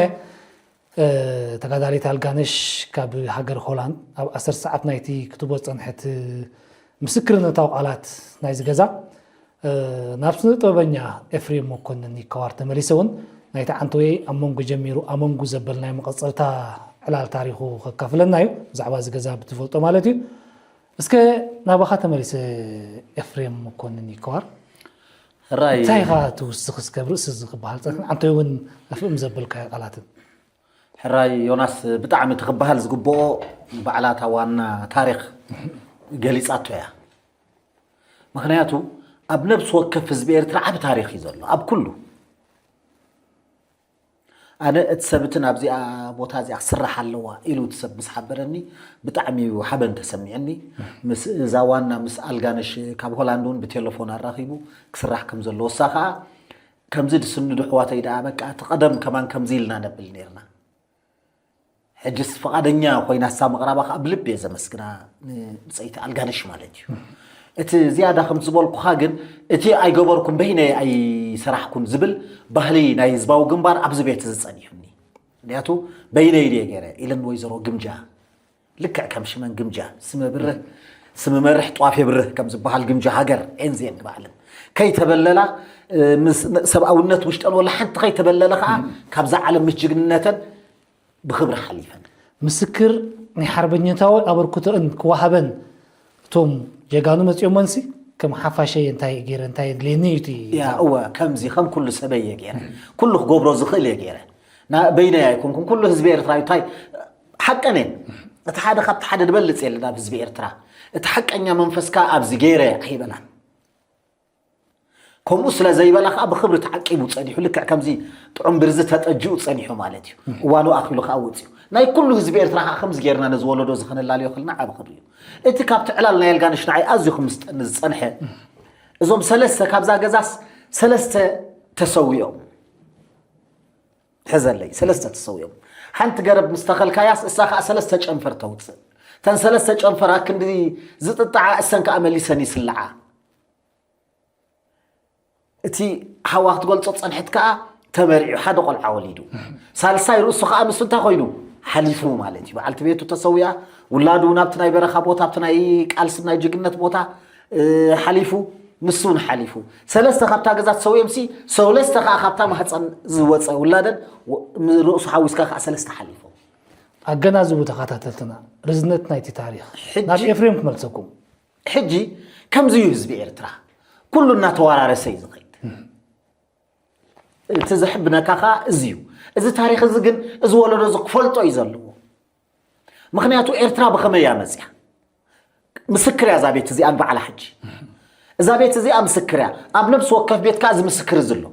ተጋዳሊት ኣልጋነሽ ካብ ሃገር ሆላንድ ኣብ ዓሰርተ ሰዓት ናይቲ ክትቦ ዝጸንሐት ምስክርነታዊ ቃላት ናይዚ ገዛ ናብ ስነ ጥበበኛ ኤፍሬም መኮንን ይከዋር ተመሊሰ እውን ናይቲ ዓንተወይ ኣብ መንጎ ጀሚሩ ኣመንጉ ዘበል ናይ መቐጸልታ ዕላል ታሪኹ ከካፍለና እዩ። ብዛዕባ እዚ ገዛ ብትፈልጦ ማለት እዩ። እስከ ናባኻ ተመሊሰ ኤፍሬም መኮንን ይከዋር። ሕራይ እንታይ ኢኻ ትውስኽ እስከ ኣብ ርእሲ እዚ ክበሃል ጸንሐ? ዓንተወይ እውን ኣፍእም ዘበልካዮ ቃላትን ሕራይ ዮናስ ብጣዕሚ እቲ ክበሃል ዝግብኦ ባዕላታ ዋና ታሪኽ ገሊጻቶ እያ። ምኽንያቱ ኣብ ነብሲ ወከፍ ህዝቢ ኤርትራ ዓቢ ታሪኽ እዩ ዘሎ። ኣብ ኩሉ ኣነ እቲ ሰብ እቲ ናብዚኣ ቦታ እዚኣ ክስራሕ ኣለዋ ኢሉ እቲ ሰብ ምስ ሓበረኒ ብጣዕሚ እዩ ሓበን ተሰሚዕኒ። ምስ እዛ ዋና ምስ ኣልጋነሽ ካብ ሆላንድ እውን ብቴሌፎን ኣራኺቡ ክስራሕ ከም ዘለዎ እሳ ከዓ ከምዚ ድስንዱ ኣሕዋተይ ደኣ በቃ እቲ ቀደም ከማን ከምዚ ኢልና ነብል ነርና። ሕጅስ ፍቓደኛ ኮይና እሳ ምቕራባ ከዓ ብልቢ እየ ዘመስግና ንብፀይቲ ኣልጋነሽ ማለት እዩ። እቲ ዝያዳ ከም ዝበልኩኻ ግን እቲ ኣይገበርኩን በይነይ ኣይሰራሕኩን ዝብል ባህሊ ናይ ህዝባዊ ግንባር ኣብዚ ቤት እዚ ጸኒሑኒ። ምክንያቱ በይነይ ድየ ገይረ ኢለን ወይዘሮ ግምጃ ልክዕ ከም ሽመን ግምጃ ስመ ብርህ ስመ መርሕ ጧፍ የብርህ ከም ዝበሃል ግምጃ ሃገር ኤንዜን ባዕለን ከይተበለላ ሰብኣውነት ውሽጠን ወላ ሓንቲ ከይተበለለ ከዓ ካብዛ ዓለም ምስ ጅግንነተን ብኽብሪ ሓሊፈን። ምስክር ናይ ሓርበኛታዊ ኣበርክቶአን ክወሃበን እቶም ጀጋኑ መፂኦመንሲ ከም ሓፋሸይ እንታይ ገይረ እንታይ የድልየኒ እዩ እቲ ያ እወ ከምዚ ከም ኩሉ ሰበይ እየ ገይረ ኩሉ ክገብሮ ዝኽእል እየ ገይረ ና- በይነይ ኣይኮንኩን ኩሉ ህዝቢ ኤርትራ እንታይ ሓቀን እየን እቲ ሓደ ካብቲ ሓደ ዝበልፅ የለን ኣብ ህዝቢ ኤርትራ እቲ ሓቀኛ መንፈስካ ኣብዚ ገይረ ኣይበላን ከምኡ ስለ ዘይበላ ከዓ ብክብሪ ተዓቂቡ ፀኒሑ ልክዕ ከምዚ ጥዑም ብርዚ ተጠጅኡ ፀኒሑ ማለት እዩ እዋኑ ኣኪሉ ከዓ ወፅዩ ናይ ኩሉ ህዝቢ ኤርትራ ከዓ ከምዚ ገይርና ነዚ ወለዶ እዚ ከነላልዮ ክልና ዓብ ክብሪ እዩ እቲ ካብቲ ዕላል ናይ ኣልጋነሽ ንዓይ ኣዝዩ ክምስጠኒ ዝፀንሐ እዞም ሰለስተ ካብዛ ገዛስ ሰለስተ ተሰዊኦም ሕዘለይ ሰለስተ ተሰዊኦም ሓንቲ ገረብ ምስ ተኸልካያስ እሳ ከዓ ሰለስተ ጨንፈር ተውፅእ ተን ሰለስተ ጨንፈር ኣክንዲ ዝጥጣዓ እሰን ከዓ መሊሰን ይስልዓ እቲ ሓዋ ክትገልጾ ጸንሐት ከኣ ተመሪዑ ሓደ ቆልዓ ወሊዱ ሳልሳይ ርእሱ ከኣ ንሱ እንታይ ኮይኑ ሓሊፉ ማለት እዩ በዓልቲ ቤቱ ተሰዊኣ ውላዱ ናብቲ ናይ በረኻ ቦታ ኣብቲ ናይ ቃልሲ ናይ ጅግነት ቦታ ሓሊፉ ንሱ እውን ሓሊፉ ሰለስተ ካብታ ገዛ ተሰዊኦም ሲ ሰለስተ ከኣ ካብታ ማህፀን ዝወፀ ውላደን ርእሱ ሓዊስካ ከኣ ሰለስተ ሓሊፎም ኣገናዝቡ ተኸታተልትና ርዝነት ናይቲ ታሪኽ ናብ ኤፍሬም ክመልሰኩም ሕጂ ከምዚ እዩ ህዝቢ ኤርትራ ኩሉ እናተወራረሰ እዩ ዝኸይድ እቲ ዘሕብነካ ከዓ እዚ እዩ እዚ ታሪክ እዚ ግን እዚ ወለዶ እዚ ክፈልጦ እዩ ዘለዎ ምክንያቱ ኤርትራ ብኸመይ እያ መፅያ ምስክር እያ እዛ ቤት እዚኣ ንባዕላ ሕጂ እዛ ቤት እዚኣ ምስክር እያ ኣብ ነብሲ ወከፍ ቤት ከዓ እዚ ምስክር እዚ ኣሎ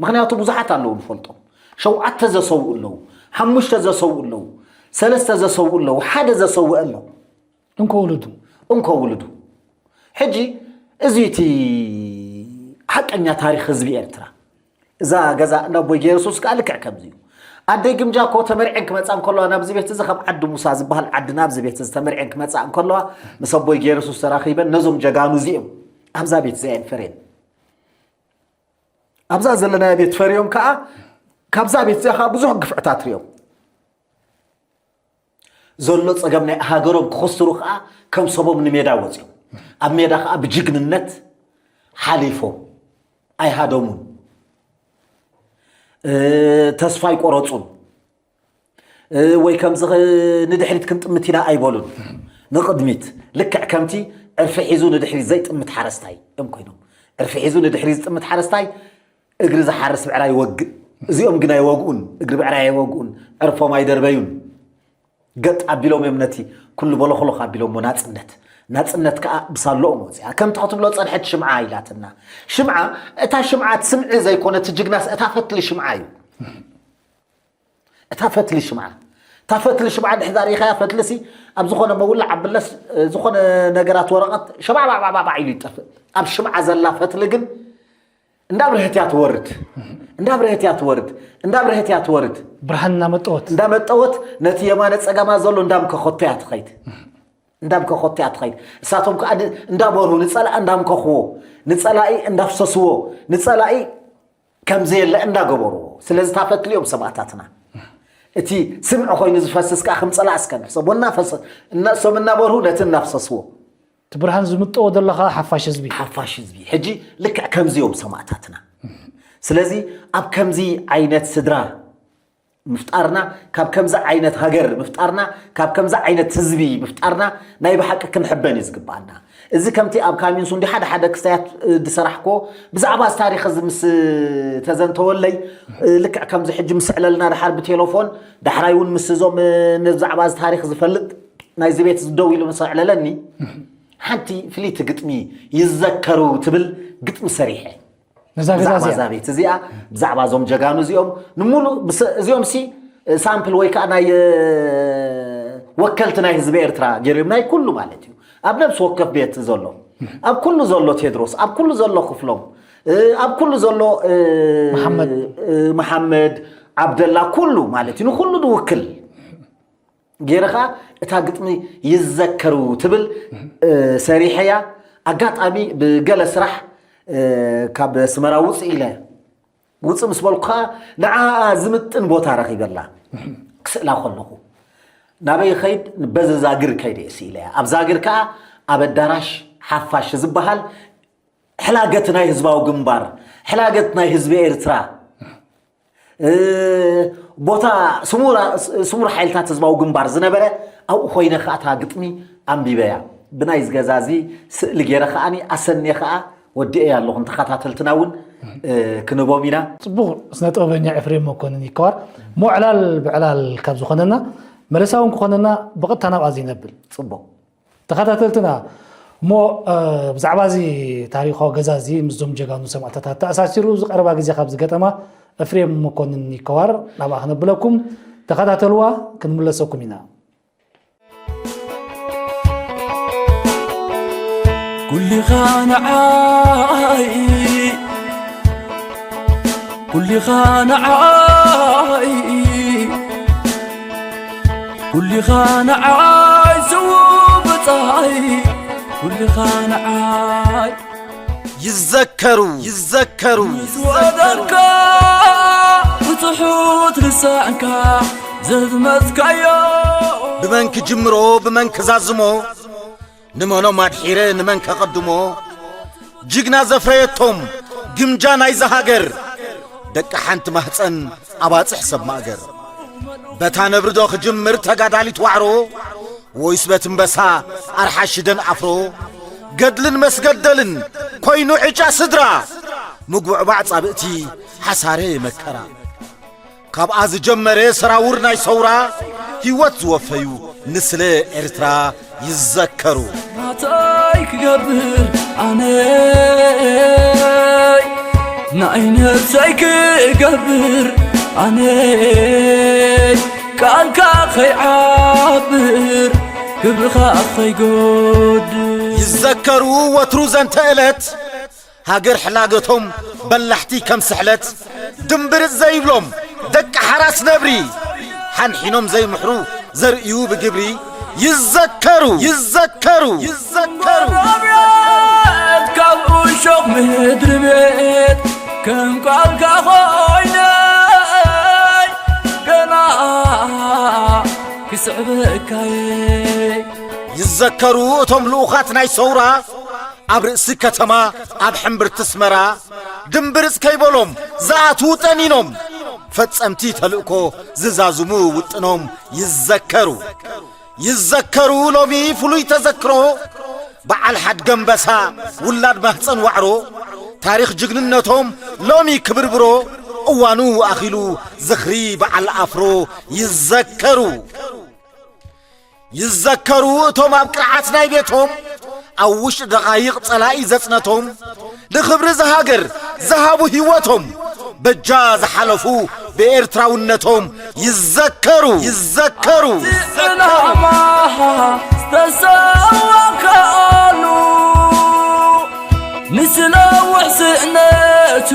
ምኽንያቱ ብዙሓት ኣለዉ ንፈልጦም ሸውዓተ ዘሰውኡ ኣለዉ ሓሙሽተ ዘሰውኡ ኣለዉ ሰለስተ ዘሰውኡ ኣለዉ ሓደ ዘሰውእ ኣሎ እንኮ ውሉዱ እንኮ ውሉዱ ሕጂ እዚ እቲ ሓቀኛ ታሪክ ህዝቢ ኤርትራ እዛ ገዛ እንዳ ኣቦይ ገይረሱስ ከዓ ልክዕ ከምዚ እዩ ኣደይ ግምጃ እኮ ተመሪዐን ክመፃ እንከለዋ ናብዚ ቤት እዚ ከም ዓዲ ሙሳ ዝበሃል ዓዲ ናብዚ ቤት እዚ ተመሪዐን ክመፃ እንከለዋ ምስ ኣቦይ ገይረሱስ ተራኺበን ነዞም ጀጋኑ እዚኦም ኣብዛ ቤት እዚኣ እዮም ፈርየን ኣብዛ ዘለናዮ ቤት ፈርዮም ከዓ ካብዛ ቤት እዚኣ ከዓ ብዙሕ ግፍዕታት ርዮም ዘሎ ፀገም ናይ ሃገሮም ክኽስሩ ከዓ ከም ሰቦም ንሜዳ ወፅዮም ኣብ ሜዳ ከዓ ብጅግንነት ሓሊፎም ኣይሃደሙን ተስፋ ኣይቆረፁን ወይ ከምዚ ንድሕሪት ክንጥምት ኢና ኣይበሉን ንቕድሚት ልክዕ ከምቲ ዕርፊ ሒዙ ንድሕሪት ዘይጥምት ሓረስታይ እዮም ኮይኖም ዕርፊ ሒዙ ንድሕሪት ዝጥምት ሓረስታይ እግሪ ዝሓርስ ብዕራይ ይወግእ እዚኦም ግን ኣይወግኡን እግሪ ብዕራይ ኣይወግኡን ዕርፎም ኣይደርበዩን ገጥ ኣቢሎም እዮም ነቲ ኩሉ በለኽሎኽ ኣቢሎሞ ናፅነት ናፅነት ከዓ ብሳሎኦም ወፅያ ከምቲ ክትብሎ ፀንሐት ሽምዓ ኢላትና ሽምዓ እታ ሽምዓ ትስምዒ ዘይኮነ ትጅግናስ እታ ፈትሊ ሽምዓ እዩ እታ ፈትሊ ሽምዓ እታ ፈትሊ ሽምዓ ድሕዛ ርኢኻያ ፈትልሲ ኣብ ዝኾነ መውላዕ ኣብለስ ዝኾነ ነገራት ወረቐት ሸባዕባዕባዕባዕ ኢሉ ይጠፍእ ኣብ ሽምዓ ዘላ ፈትሊ ግን እንዳብርህት እያ ትወርድ እንዳብርህት እያ ትወርድ እንዳብርህት እያ ትወርድ ብርሃን እናመጠወት እንዳመጠወት ነቲ የማነ ፀጋማ ዘሎ እንዳምከኸቶ እያ ትኸይድ እንዳምከኸቶ እያ ትኸይድ እሳቶም ከዓ እንዳበርሁ ንፀላእ እንዳምከኽዎ ንፀላኢ እንዳፍሰስዎ ንፀላኢ ከም ዘየለ እንዳገበርዎ ስለዚ ታፈትልዮም ሰማእታትና እቲ ስምዒ ኮይኑ ዝፈስስ ከዓ ከም ፀላእ እስከ ንሕሰቦ እናፈሰ እነእሶም እናበርሁ ነቲ እናፍሰስዎ እቲ ብርሃን ዝምጠዎ ዘሎ ከዓ ሓፋሽ ህዝቢ ሓፋሽ ህዝቢ ሕጂ ልክዕ ከምዚዮም ሰማእታትና ስለዚ ኣብ ከምዚ ዓይነት ስድራ ምፍጣርና ካብ ከምዚ ዓይነት ሃገር ምፍጣርና ካብ ከምዚ ዓይነት ህዝቢ ምፍጣርና ናይ ብሓቂ ክንሕበን እዩ ዝግባኣና እዚ ከምቲ ኣብ ካሚንሱ እንዲ ሓደ ሓደ ክስታያት ዝሰራሕኮ ብዛዕባ እዚ ታሪክ እዚ ምስ ተዘንተወለይ ልክዕ ከምዚ ሕጂ ምስ ዕለልና ድሓር ብቴሌፎን ዳሕራይ እውን ምስ እዞም ብዛዕባ እዚ ታሪክ ዝፈልጥ ናይዚ ቤት ደው ኢሉ ምስ ኣዕለለኒ ሓንቲ ፍልይቲ ግጥሚ ይዘከሩ ትብል ግጥሚ ሰሪሐ ነዛ ገዛ እዚኣ። እዚኣ ብዛዕባ እዞም ጀጋኑ እዚኦም ንምሉእ ብስ- እዚኦም ሲ ሳምፕል ወይ ከዓ ናይ ወከልቲ ናይ ህዝቢ ኤርትራ ገይሮም ናይ ኩሉ ማለት እዩ። ኣብ ነብሲ ወከፍ ቤት ዘሎ ኣብ ኩሉ ዘሎ ቴድሮስ ኣብ ኩሉ ዘሎ ክፍሎም ኣብ ኩሉ ዘሎ መሓመድ መሓመድ ዓብደላ ኩሉ ማለት እዩ። ንኩሉ ዝውክል ገይረ ከዓ እታ ግጥሚ ይዘከሩ ትብል ሰሪሐያ። ኣጋጣሚ ብገለ ስራሕ ካብ ኣስመራ ውፅእ ኢለ ውፅእ ምስ በልኩ ከዓ ንዓ ዝምጥን ቦታ ረኺበላ ክስእላ ከለኹ ናበይ ኸይድ በዚ ዛግር ከይደ እየ ስኢለያ። ኣብ ዛግር ከዓ ኣብ ኣዳራሽ ሓፋሽ ዝበሃል ሕላገት ናይ ህዝባዊ ግንባር ሕላገት ናይ ህዝቢ ኤርትራ ቦታ ስሙር ሓይልታት ህዝባዊ ግንባር ዝነበረ ኣብኡ ኮይነ ከዓ እታ ግጥሚ ኣንቢበያ። ብናይ ዝገዛ እዚ ስእሊ ገይረ ከዓኒ ኣሰንየ ከዓ ወዲኤ ኣለኹ። ንተኸታተልትና እውን ክንቦም ኢና። ፅቡቕ ስነ ጥበበኛ ኤፍሬም መኮንን ይከዋር ሞዕላል ብዕላል ካብ ዝኾነና መለሳ እውን ክኾነና ብቐጥታ ናብኣ ዘይነብል ፅቡቕ ተኸታተልትና እሞ ብዛዕባ እዚ ታሪኻዊ ገዛ እዚ ምስዞም ጀጋኑ ሰማእታታት ተኣሳሲሩ ዝቀረባ ግዜ ካብ ዝገጠማ እፍሬም መኮንን ይከዋር ናብኣ ክነብለኩም ተኸታተልዋ። ክንምለሰኩም ኢና። ኩልኻ ንዓይ ኩልኻ ንዓይ ኩልኻ ንዓይ ስውእ ብጻይ ኩልኻ ንዓይ ይዘከሩ ይዘከሩ ዝወደልካ ብትሑት ልሳንካ ዘዝመጽካዮ ብመን ክጅምሮ ብመን ክዛዝሞ ንመኖም ኣድሒረ ንመን ከቐድሞ ጅግና ዘፍረየቶም ግምጃ ናይዛ ሃገር ደቂ ሓንቲ ማህፀን ኣባፅሕ ሰብ ማእገር በታ ነብሪ ዶ ክጅምር ተጋዳሊት ዋዕሮ ወይስ በቲ እምበሳ ኣርሓሽ ደን ኣፍሮ ገድልን መስገደልን ኮይኑ ዕጫ ስድራ ምጉዕባዕ ፃብእቲ ሓሳረ መከራ ካብኣ ዝጀመረ ሰራውር ናይ ሰውራ ህይወት ዝወፈዩ ንስለ ኤርትራ ይዘከሩ። ናተይ ክገብር ኣነይ ናይ ነብሰይ ክገብር ኣነይ ቃልካ ከይዓብር ክብርኻ ከይጎድል ይዘከሩ ወትሩ ዘንተ ዕለት ሃገር ሕላገቶም በላሕቲ ከም ስሕለት ድምብርጽ ዘይብሎም ደቂ ሓራስ ነብሪ ሓንሒኖም ዘይምሕሩ ዘርእዩ ብግብሪ ይዘከሩ ይዘከሩ ይዘከሩ ቤት ካብ እሾኽ ምድሪ ቤት ከም ቃልካ ኮይነይ ገና ክስዕበካየ ይዘከሩ እቶም ልኡኻት ናይ ሰውራ ኣብ ርእሲ ከተማ ኣብ ሕምብርቲ ኣስመራ ድምብርጽ ከይበሎም ዝኣትዉ ጠኒኖም ፈጸምቲ ተልእኮ ዝዛዝሙ ውጥኖም ይዘከሩ ይዘከሩ ሎሚ ፍሉይ ተዘክሮ በዓል ሓድገ ኣንበሳ ውላድ ማህጸን ዋዕሮ ታሪኽ ጅግንነቶም ሎሚ ክብርብሮ እዋኑ ኣኺሉ ዝኽሪ በዓል ኣፍሮ ይዘከሩ ይዘከሩ እቶም ኣብ ቅርዓት ናይ ቤቶም ኣብ ውሽጢ ደቓይቕ ጸላኢ ዘጽነቶም ንኽብሪ ዝሃገር ዝሃቡ ህይወቶም በጃ ዝሓለፉ ብኤርትራውነቶም ይዘከሩ ይዘከሩ ዕላማ ዝተሰዋእካሉ ንስለ ውሕስነቱ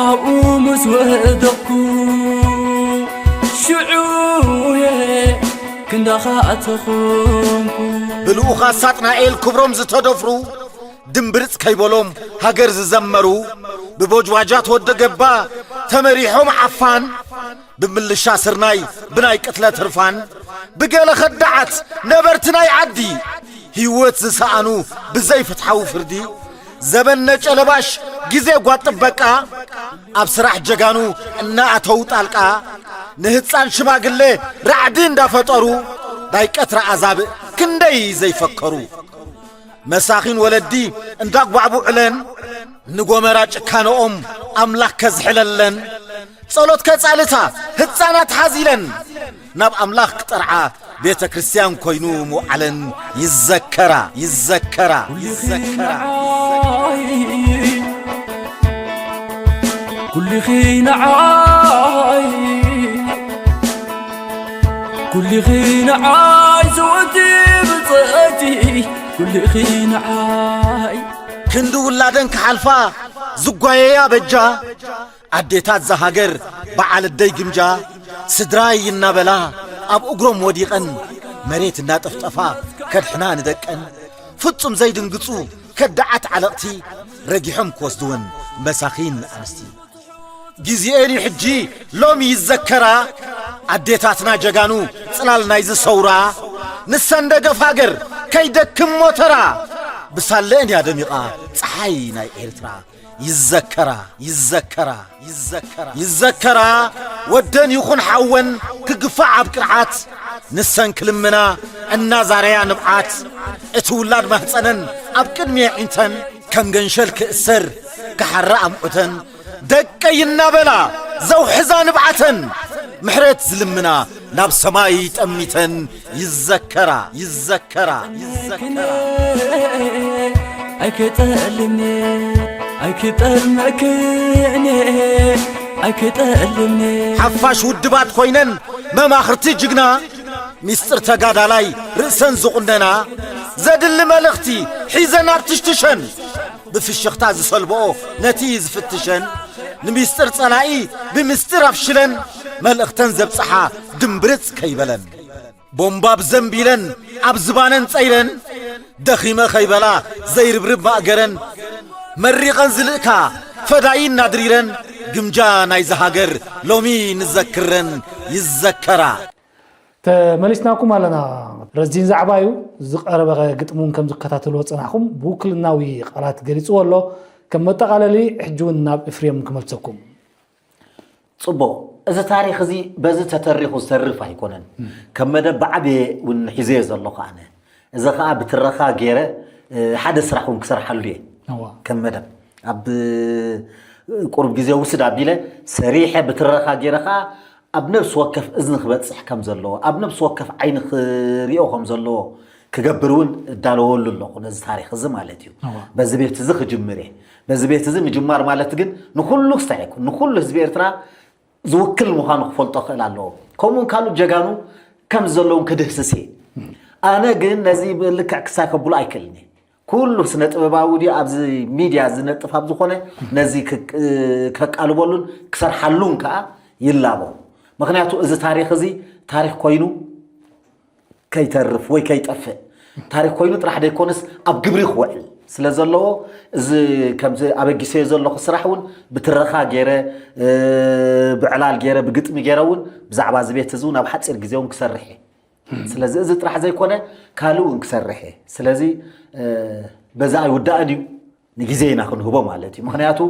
ኣብኡ ምስ ወደቕኩ ሽዑ እየ ክንዳኻ ተኾንኩ ብልኡኻ ሳጥናኤል ክብሮም ዝተደፍሩ ድምብርጽ ከይበሎም ሃገር ዝዘመሩ ብቦጅባጃት ወደ ገባ ተመሪሖም ዓፋን ብምልሻ ስርናይ ብናይ ቅትለት ህርፋን ብገለ ኸዳዓት ነበርቲ ናይ ዓዲ ህይወት ዝሰኣኑ ብዘይፍትሓዊ ፍርዲ ዘበን ነጨ ለባሽ ግዜ ጓ ጥበቃ ኣብ ስራሕ ጀጋኑ እናኣተው ጣልቃ ንህፃን ሽማግሌ ራዕዲ እንዳፈጠሩ ናይ ቀትሪ ኣዛብእ ክንደይ ዘይፈከሩ መሳኺን ወለዲ እንዳጓዕቡ ዕለን ንጎመራ ጭካነኦም ኣምላኽ ከዝሕለለን ጸሎት ከጻልታ ህጻናት ሓዚለን ናብ ኣምላኽ ክጠርዓ ቤተ ክርስቲያን ኮይኑ ምውዓለን ይዘከራ ይዘከራ ይዘከራ ኩልኺ ንዓይ ኩልኺ ንዓይ ዘወትር ብፅእቲ ኩልኺ ንዓይ ክንዲ ውላደን ክሓልፋ ዝጓየያ በጃ ኣዴታት ዝሃገር በዓል ኣደይ ግምጃ ስድራይ እናበላ ኣብ እግሮም ወዲቐን መሬት እናጠፍጠፋ ከድሕና ንደቀን ፍጹም ዘይድንግጹ ከዳዓት ዓለቕቲ ረጊሖም ክወስድወን መሳኺን ኣንስቲ ግዜኤን እዩ ሕጂ ሎሚ ይዘከራ ኣዴታትና ጀጋኑ ጽላል ናይዚ ሰውራ ንሰን ደገፍ ሃገር ከይደክም ሞተራ ብሳለአን እያ ደሚቓ ጸሓይ ናይ ኤርትራ ይዘከራ ይዘከራ ይዘከራ ይዘከራ ወደን ይኹን ሓወን ክግፋዕ ኣብ ቅርዓት ንሰን ክልምና እናዛረያ ንብዓት እቲ ውላድ ማህፀነን ኣብ ቅድሚ ኣዒንተን ከም ገንሸል ክእሰር ክሓራ ኣምዑተን ደቀይ እናበላ ዘውሕዛ ንብዓተን ምሕረት ዝልምና ናብ ሰማይ ጠሚተን ይዘከራ ይዘከራ ይዘከራ ኣይክጠልምኒ ኣይክጠልመክኒ ኣይክጠልምኒ ሓፋሽ ውድባት ኮይነን መማኽርቲ ጅግና ሚስጥር ተጋዳላይ ርእሰን ዝቑነና ዘድሊ መልእኽቲ ሒዘን ኣብ ትሽትሸን ብፍሽኽታ ዝሰልብኦ ነቲ ዝፍትሸን ንሚስጥር ጸላኢ ብምስጢር ኣፍሽለን መልእኽተን ዘብጽሓ ድምብርጽ ከይበለን ቦምባ ብዘንቢለን ኣብ ዝባነን ጸይረን ደኺመ ከይበላ ዘይርብርብ ማእገረን መሪቐን ዝልእካ ፈዳይን ኣድሪረን ግምጃ ናይዚ ሃገር ሎሚ ንዘክረን ይዘከራ ተመሊስናኩም ኣለና። ረዚን ዛዕባ እዩ። ዝቐረበ ግጥሚ እውን ከም ዝከታተልዎ ዝጸናሕኩም ብውክልናዊ ቃላት ገሊጽዎ ኣሎ። ከም መጠቓለሊ ሕጂ እውን ናብ እፍሬም ክመልሰኩም። ጽቡቕ፣ እዚ ታሪኽ እዚ በዚ ተተሪኹ ዝተርፍ ኣይኮነን። ከም መደብ ብዓብየ እውን ሒዘዮ ዘለኹ ኣነ። እዚ ኸኣ ብትረኻ ገይረ ሓደ ስራሕ እውን ክሰርሓሉ እየ። ከም መደብ ኣብ ቁሩብ ግዜ ውስድ ኣቢለ ሰሪሐ ብትረኻ ገይረ ኸኣ ኣብ ነብሲ ወከፍ እዝኒ ክበጽሕ ከም ዘለዎ፣ ኣብ ነብሲ ወከፍ ዓይኒ ክሪኦ ከም ዘለዎ ክገብር እውን እዳለወሉ ኣለኹ ነዚ ታሪኽ እዚ ማለት እዩ። በዚ ቤት እዚ ክጅምር እየ። በዚ ቤት እዚ ምጅማር ማለት ግን ንኹሉ ክስታይ ኣይኮን፣ ንኹሉ ህዝቢ ኤርትራ ዝውክል ምዃኑ ክፈልጦ ክእል ኣለዎ። ከምኡውን ካልኦት ጀጋኑ ከም ዘለዎም ክድህስስ እየ። ኣነ ግን ነዚ ብልክዕ ክሳይ ከብሎ ኣይክእልን እየ። ኩሉ ስነ ጥበባዊ ድዩ ኣብዚ ሚድያ ዝነጥፍ ኣብ ዝኾነ ነዚ ከቃልበሉን ክሰርሓሉን ከዓ ይላቦ። ምክንያቱ እዚ ታሪክ እዚ ታሪክ ኮይኑ ከይተርፍ ወይ ከይጠፍእ ታሪክ ኮይኑ ጥራሕ ዘይኮነስ ኣብ ግብሪ ክውዕል ስለ ዘለዎ እዚ ከምዚ ኣበጊሰዮ ዘለኹ ስራሕ እውን ብትረኻ ገይረ ብዕላል ገይረ ብግጥሚ ገይረ እውን ብዛዕባ እዚ ቤት እዚ እውን ኣብ ሓፂር ግዜ እውን ክሰርሕ እየ። ስለዚ እዚ ጥራሕ ዘይኮነ ካልእ እውን ክሰርሕ እየ። ስለዚ በዛ ኣይውዳእን እዩ፣ ንግዜ ኢና ክንህቦ ማለት እዩ። ምክንያቱ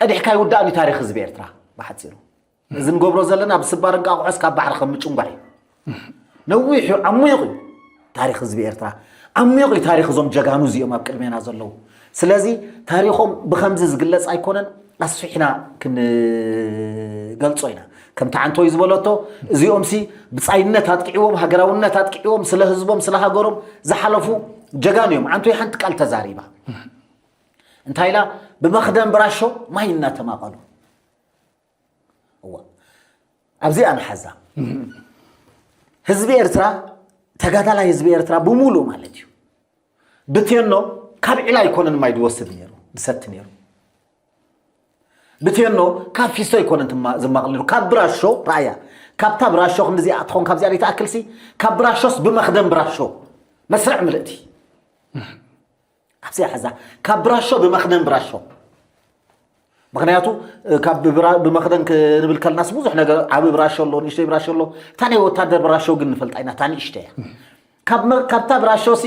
ቀዲሕካ ኣይውዳእን እዩ ታሪክ ህዝቢ ኤርትራ ብሓፂሩ። እዚ ንገብሮ ዘለና ብስባር እንቃቑሖስ ካብ ባሕሪ ከም ምጭንጓሕ እዩ። ነዊሕ እዩ፣ ዓሚቕ እዩ ታሪክ ህዝቢ ኤርትራ። ዓሚቕ እዩ ታሪክ እዞም ጀጋኑ እዚኦም ኣብ ቅድሜና ዘለዉ። ስለዚ ታሪኾም ብኸምዚ ዝግለጽ ኣይኮነን፣ ኣስፊሕና ክንገልጾ ኢና። ከምቲ ዓንቶይ ዝበለቶ እዚኦምሲ ብጻይነት ኣጥቂዕዎም፣ ሃገራውነት ኣጥቂዕዎም፣ ስለ ህዝቦም ስለ ሃገሮም ዝሓለፉ ጀጋኑ እዮም። ዓንቶይ ሓንቲ ቃል ተዛሪባ እንታይ ኢላ? ብመኽደን ብራሾ ማይ እናተማቐሉ። እዋ ኣብዚኣ ንሓዛ። ህዝቢ ኤርትራ ተጋዳላይ ህዝቢ ኤርትራ ብሙሉእ ማለት እዩ ብቴኖ ካብ ዒላ ኣይኮነን ማይ ዝወስድ ነይሩ ዝሰቲ ነይሩ። ብቴኖ ካብ ፊስቶ ኣይኮነን ዝማቕል ነይሩ ካብ ብራሾ። ረኣያ ካብታ ብራሾ ክንዲዚኣ ትኾን ካብዚኣ ዘይትኣክልሲ ካብ ብራሾስ ብመኽደን ብራሾ መስርዕ ምልእቲ ኣብዚኣ ሕዛ ካብ ብራሾ ብመኽደን ብራሾ። ምክንያቱ ካብ ብመኽደን ክንብል ከለናስ ብዙሕ ነገር ዓቢ ብራሾ ኣሎ፣ ንእሽተይ ብራሾ ኣሎ። እታ ናይ ወታደር ብራሾ ግን ንፈልጣ ኢና፣ እታ ንእሽተይ እያ። ካብታ ብራሾ ሲ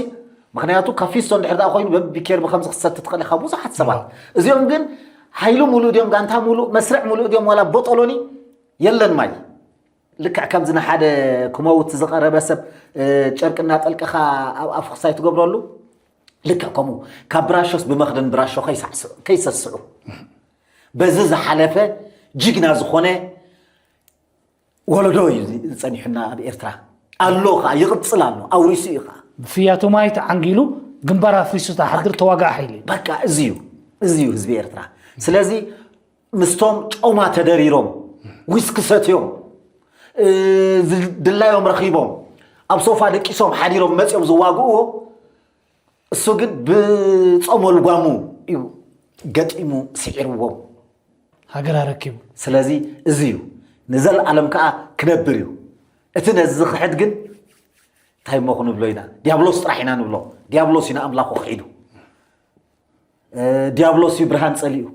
ምክንያቱ ካብ ፊስቶ እንድሕር ደኣ ኮይኑ በቢኬር ብከምዚ ክትሰቲ ትኽእል ኢኻ ብዙሓት ሰባት። እዚኦም ግን ሓይሊ ሙሉእ ድዮም፣ ጋንታ ሙሉእ፣ መስርዕ ሙሉእ ድዮም፣ ዋላ ቦጦሎኒ የለን ማይ። ልክዕ ከምዚ ንሓደ ክመውት ዝቐረበ ሰብ ጨርቂ እናጠልቀኻ ኣብ ኣፉ ክሳይ ትገብረሉ ልክዕ ከምኡ ካብ ብራሾስ ብመኽደን ብራሾ ከይሰስዑ በዚ ዝሓለፈ ጅግና ዝኾነ ወለዶ እዩ ዝፀኒሑና ኣብ ኤርትራ ኣሎ ከዓ ይቕፅል ኣሎ ኣውሪሱ እዩ ከዓ ብፍያቶ ማይ ተዓንጊሉ ግንባር ኣፍሪሱ ተሓድር ተዋጋእ ሓይሊ እዩ በቃ እዚ እዩ እዚ እዩ ህዝቢ ኤርትራ። ስለዚ ምስቶም ጮማ ተደሪሮም፣ ዊስኪ ሰትዮም፣ እ፣ ዝድላዮም ረኺቦም፣ ኣብ ሶፋ ደቂሶም ሓዲሮም መጺኦም ዝዋግእዎ፣ እሱ ግን ብጾመ ልጓሙ እዩ ገጢሙ ስዒርዎም። ሃገር ኣረኪቡ። ስለዚ እዚ እዩ ንዘለኣለም ከዓ ክነብር እዩ። እቲ ነዚ ዝኽሕድ ግን እንታይ እሞ ክንብሎ ኢና? ዲያብሎስ ጥራሕ ኢና ንብሎ። ዲያብሎስ እዩ ንኣምላኹ ክሒዱ። እ፣ ዲያብሎስ እዩ ብርሃን ጸሊኡ።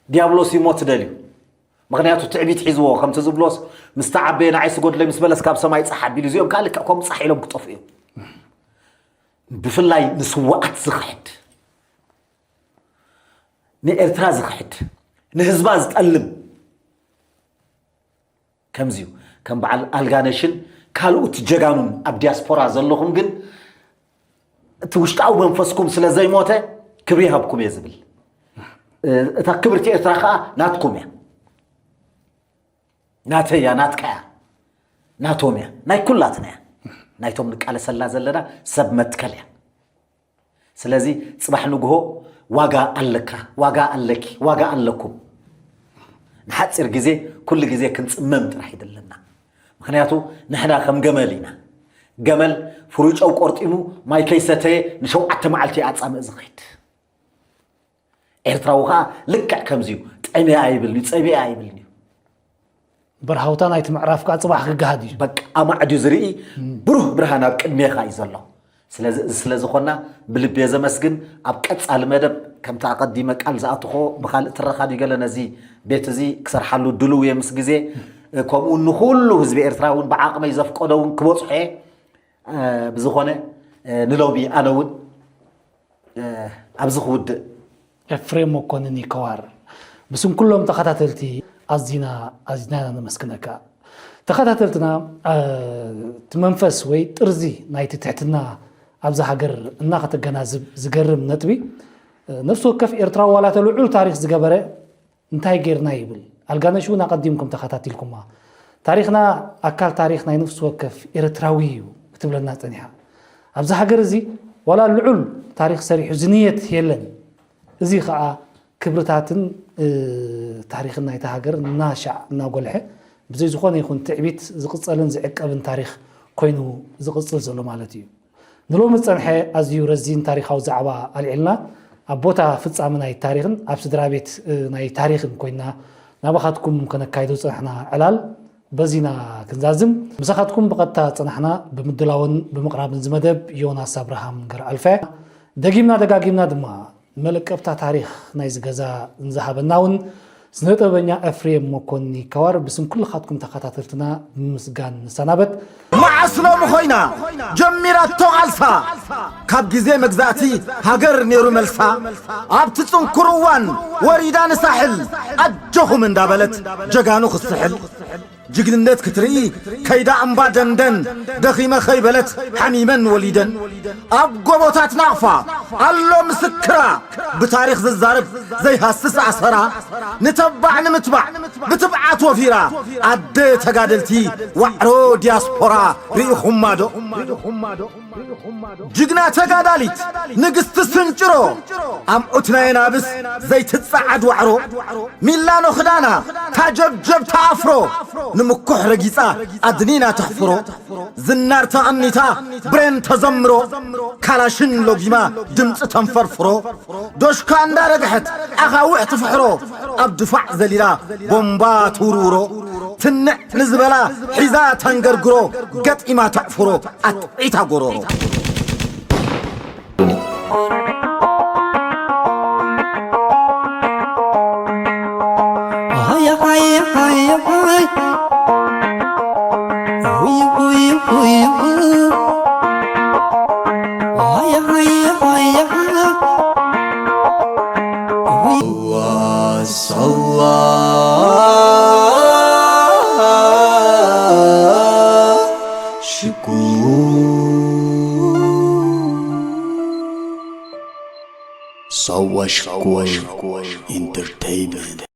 ዲያብሎስ እዩ ሞት ደልዩ። ምኽንያቱ ትዕቢት ሒዝዎ፣ ከምቲ ዝብሎስ፣ ምስ ተዓበየ ንዓይ ስጎድለይ ምስ በለስ ካብ ሰማይ ጻሕ ኣቢሉ፣ እዚኦም ከዓ ልክዕ ከምኡ ጻሕ ኢሎም ክጠፍኡ እዮም። ብፍላይ ንስዋኣት ዝኽሕድ፣ ንኤርትራ ዝኽሕድ፣ ንህዝባ ዝጠልም፣ ከምዚዩ ከም በዓል ኣልጋነሽን ካልኡት ጀጋኑን ኣብ ዲያስፖራ ዘለኹም ግን፣ እቲ ውሽጣዊ መንፈስኩም ስለ ዘይሞተ ክብሪ ይሃብኩም እየ ዝብል። እታ ክብርቲ ኤርትራ ከዓ ናትኩም እያ። ናተይ እያ፣ ናትካ እያ፣ ናቶም እያ፣ ናይ ኩላትና እያ። ናይቶም ንቃለሰላ ዘለና ሰብ መትከል እያ። ስለዚ ጽባሕ ንግሆ ዋጋ ኣለካ፣ ዋጋ ኣለኪ፣ ዋጋ ኣለኩም። ንሓጺር ግዜ፣ ኩሉ ግዜ ክንጽመም ጥራሕ ይደለና። ምኽንያቱ ንሕና ከም ገመል ኢና። ገመል ፍሩይ ጨው ቆርጢሙ ማይ ከይሰተየ ንሸውዓተ መዓልቲ ኣጻምእ ዝኸይድ። ኤርትራዊ ኸኣ ልክዕ ከምዚ እዩ። ጠምየ ኣይብልን እዩ፣ ጸሚኤ ኣይብልን እዩ። በርሃውታ ናይቲ ምዕራፍ ከዓ ጽባሕ ክገሃድ እዩ። በቃ ኣማዕድዩ ዝርኢ ብሩህ ብርሃን ኣብ ቅድሜኻ እዩ ዘሎ። ስለዚ፣ እዚ ስለ ዝኾና ብልቢ እየ ዘመስግን። ኣብ ቀጻሊ መደብ ከምቲ ኣቐዲመ ቃል ዝኣትኾ ብኻልእ ትረኻ ድዩ ገለ ነዚ ቤት እዚ ክሰርሓሉ ድልው እየ ምስ ግዜ። ከምኡ ንኹሉ ህዝቢ ኤርትራ እውን ብዓቕመይ ዘፍቀዶ እውን ክበጽሖ እየ። ብዝኾነ ንሎሚ ኣነ እውን ኣብዚ ክውድእ። ኤፍሬም መኮንን ይከዋር፣ ብስም ኩሎም ተኸታተልቲ ኣዚና ኣዚና ኢና ነመስግነካ። ተኸታተልትና፣ እቲ መንፈስ ወይ ጥርዚ ናይቲ ትሕትና ኣብዛ ሃገር እናኸተገናዝብ ዝገርም ነጥቢ፣ ነፍሲ ወከፍ ኤርትራዊ ዋላ እተ ልዑል ታሪኽ ዝገበረ እንታይ ጌርና ይብል። ኣልጋነሽ እውን ኣቐዲምኩም ተኸታቲልኩማ። ታሪኽና ኣካል ታሪኽ ናይ ነፍሲ ወከፍ ኤርትራዊ እዩ ክትብለና ጸኒሓ። ኣብዚ ሃገር እዚ ዋላ ልዑል ታሪኽ ሰሪሑ ዝንየት የለን። እዚ ኸኣ ክብርታትን ታሪኽን ናይታ ሃገር እናሻዕ እናጎልሐ ብዘይ ዝኾነ ይኹን ትዕቢት ዝቕጸልን ዝዕቀብን ታሪኽ ኮይኑ ዝቕጽል ዘሎ ማለት እዩ። ንሎሚ ዝጸንሐ ኣዝዩ ረዚን ታሪኻዊ ዛዕባ ኣልዒልና ኣብ ቦታ ፍጻመ ናይ ታሪኽን ኣብ ስድራ ቤት ናይ ታሪኽን ኮይና ናባኻትኩም ከነካይዶ ዝጸናሕና ዕላል በዚና ክንዛዝም። ምሳኻትኩም ብቐጥታ ዝጸናሕና ብምድላውን ብምቕራብን ዝመደብ ዮናስ ኣብርሃም ገርኣልፈ። ደጊምና ደጋጊምና ድማ ንመለቀብታ ታሪኽ ናይዚ ገዛ ንዝሃበና እውን ስነ ጥበበኛ ኤፍሬም መኮኒ ከዋር ብስም ኩልኻትኩም ተኸታተልትና ብምስጋን ንሰናበት። መዓስ ሎሚ ኮይና ጀሚራቶ ቃልሳ፣ ካብ ግዜ መግዛእቲ ሃገር ነይሩ መልሳ። ኣብቲ ጽንኩር እዋን ወሪዳ ንሳሕል፣ ኣጆኹም እንዳበለት ጀጋኑ ክስሕል። ጅግንነት ክትርኢ ከይዳ እምባ ደንደን፣ ደኺመ ከይበለት ሓሚመን ወሊደን። ኣብ ጎቦታት ናቕፋ ኣሎ ምስክራ፣ ብታሪኽ ዝዛረብ ዘይሃስስ ኣሰራ። ንተባዕ ንምትባዕ ብትብዓት ወፊራ፣ ኣደ ተጋደልቲ ዋዕሮ ዲያስፖራ ርኢኹማ ዶ? ጅግና ተጋዳሊት ንግስቲ ስንጭሮ፣ ኣምዑት ናይ ኣናብስ ዘይትጸዓድ ዋዕሮ። ሚላኖ ክዳና ታጀብጀብ ተኣፍሮ፣ ንምኩሕ ረጊጻ ኣድኒና ተሕፍሮ። ዝናር ተቐኒታ ብሬን ተዘምሮ፣ ካላሽን ሎጊማ ድምጺ ተንፈርፍሮ። ዶሽካ እንዳረግሐት ኣኻውሕ ትፍሕሮ፣ ኣብ ድፋዕ ዘሊላ ቦምባ ትውርውሮ። ትንዕ ንዝበላ ሒዛ ተንገርግሮ፣ ገጢማ ተዕፍሮ ኣጥዒታ ጎሮሮ። ሳዋ ሽኮር ኢንተርተይንመንት።